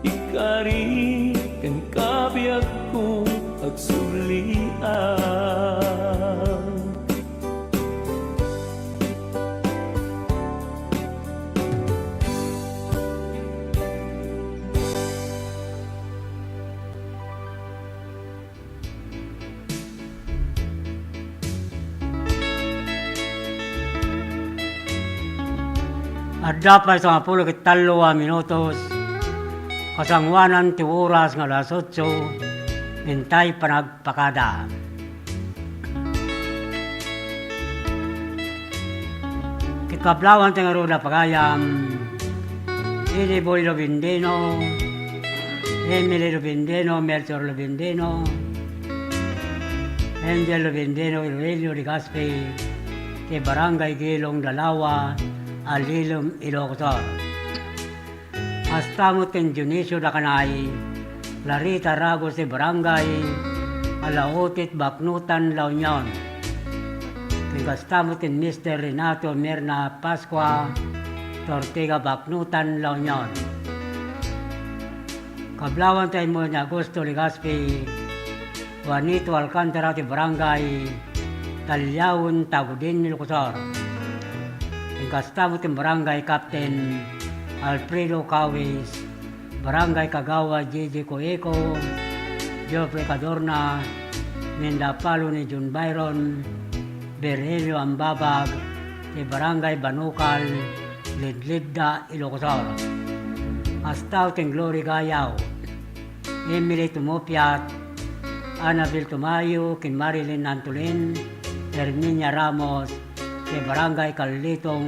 ikari ken kabiagko agsublian. Adda pay sangapulo ket tallo a minutos kasangoanan ti oras nga alas otso, intay panagpakada. Ket kablawanta ngarud a pagayam, Idi Boy Lobendino, Emily Lobendino, Melchor Lobendino, Angel Lobendino, Aurelio Legaspi, ti Barangay Gilong Dalawa, Alilom, Ilocos Sur. Kasta met ken Dionisio Dakanay, Clarita Ragos ti Barangay Alautit, Baknotan, La Union. Ken kasta met ken Mister Renato Mirna Pascua, Ortega, Baknotan, La Union. Kablawanta met ni Augusto Legaspi, Juanito Alcantara ti Barangay Taliaon, Tagudin, Ilocos Sur. Ken kasta met ti Barangay Captain Alfredo Cawis, Barangay Kagawad Gigi Coico, Geoffrey Cadorna, Minda Palo ni John Byron, Virgilio Ambabag, ti Barangay Banukal, Lidlidda, Ilocos Sur. Kasta ken Glory Gayaw, Emily Tumupiat, Annabel Tumayo, ken Marilyn Antolin, Herminia Ramos, ti Barangay Carletong,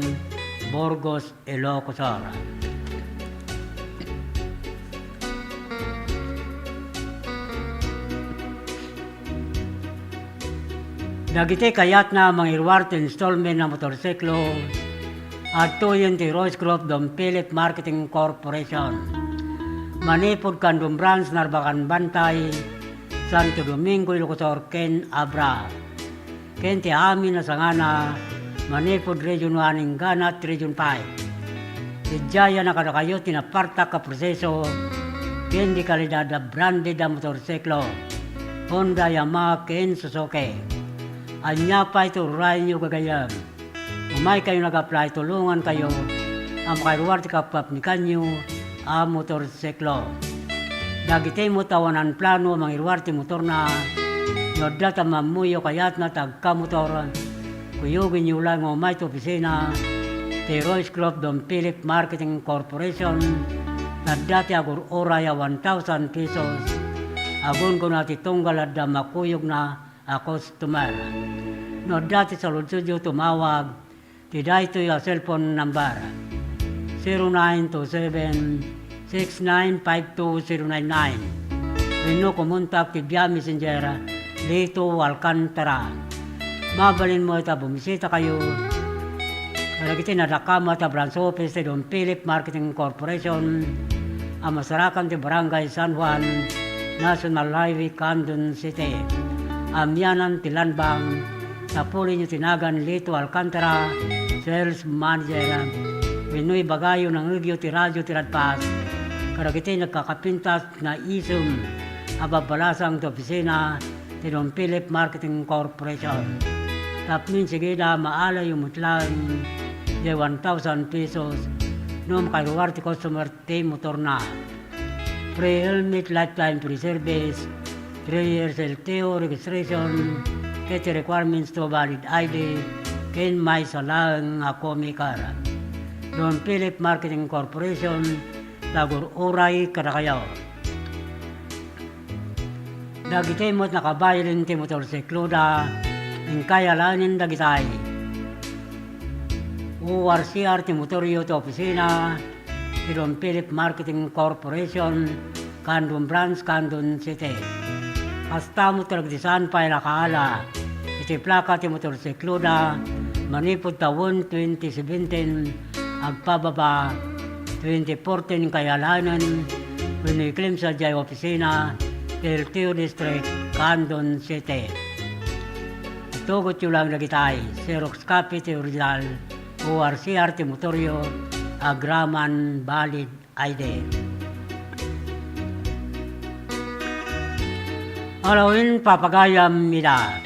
Burgos, Ilocos Sur. Dagiti kayatna a mangiruar ti installment a motorsiklo, adtoyen ti Royce Group Don Philip Marketing Corporation. Manipud Candon Branch, Narbacan Bantay, Santo Domingo, Ilocos Sur, ken Abra. Ken ti amin a sangana, manipud Region one inggana ti Region five. Idiay a kadakayo ti napartak a proseso ken di kalidad a branded a motorsiklo, Honda, Yamaha, ken Suzuki. Ania pay ti uray-uray gagayyem? Umaykayo nag-apply, tulongankayo a makaruar ti kapkapnikanyo a motorsiklo. Dagiti met awanan plano a mangiruar ti motorna, no adda ta mammuyo kayatna ti agkamotor, kuyogenyo laeng nga umay ti opisina ti Royce Group Don Philip Marketing Corporation, ta adda ti agur-uray a one thousand pesos a gunggona ti tunggal adda makuyogna a customer. No adda ti saludsodyo, tumawag ti daytoy a cellphone number, zero nine two seven, six nine five two zero nine nine, wenno kumontak ti via Messenger, Lito Alcantara. Mabalin met a bumisitakayo kadagiti nadakamat a branch office ti Don Philip Marketing Corporation a masarakan ti Barangay San Juan, National Highway, Candon City. Amianan ti Land Bank, tapulinyo ti nagan Lito Alcantara, Sales Manager, wenno ibagayo, nangngegyo ti radio ti Radfast kadagiti nagkakapintas nga isem a babbalasang ti opisina ti Don Philip Marketing Corporation. Tapno insigida, maalayo met laeng diay one thousand pesos no makaruar ti customer ti motorna. Free helmet, lifetime free service, three years L T O registration, ket ti requirements to valid I D, ken maysa laeng a co-maker. Don Philip Marketing Corporation, ti agur-uray kadakayo. Dagiti met nakabaylen ti motorsikloda, inkay alaenen dagitay. O R C R ti motoryo ti opisina ti Don Philip Marketing Corporation, Candon Branch, Candon City. Kasta met kadagiti saan pay a nakaala iti plaka ti motorsikloda manipud tawen twenty seventeen agpababa, twenty fourteen inkay alaenen, wenno i-claim sadiay opisina ti L T O District, Candon City. Tugotyo lang dagitay, xerox copy ti original, O R C R ti motoryo, agraman valid I D. Alawen, papagayam ida.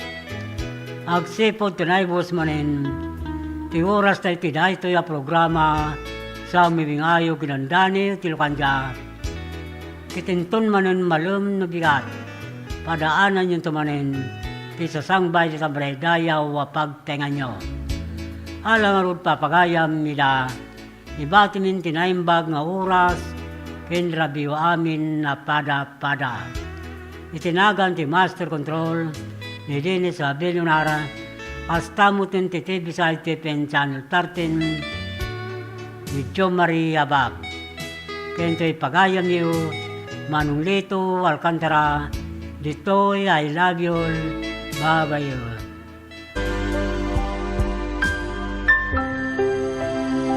Agsipud ti naibus manen ti oras ta iti daytoy a programa, sa umibingayo kinandani ti lukandia. Ket inton manen malem no bigat, padaananyonto manen ti sasangbay ti tamadayaw a pagtengnganyo. Ala ngarud, papagayam ida, ibatimin ti naimbag nga oras ken rabiyo amin a pada-pada. Iti nagan ti Master Control ni Dennis Abelionar, kasta met ti T V side T P N Channel thirteen ni Jo Marie Abak. Ken toy pagayamyo, Manong Lito Alcantara, ditoy I love you all. Bye-bye.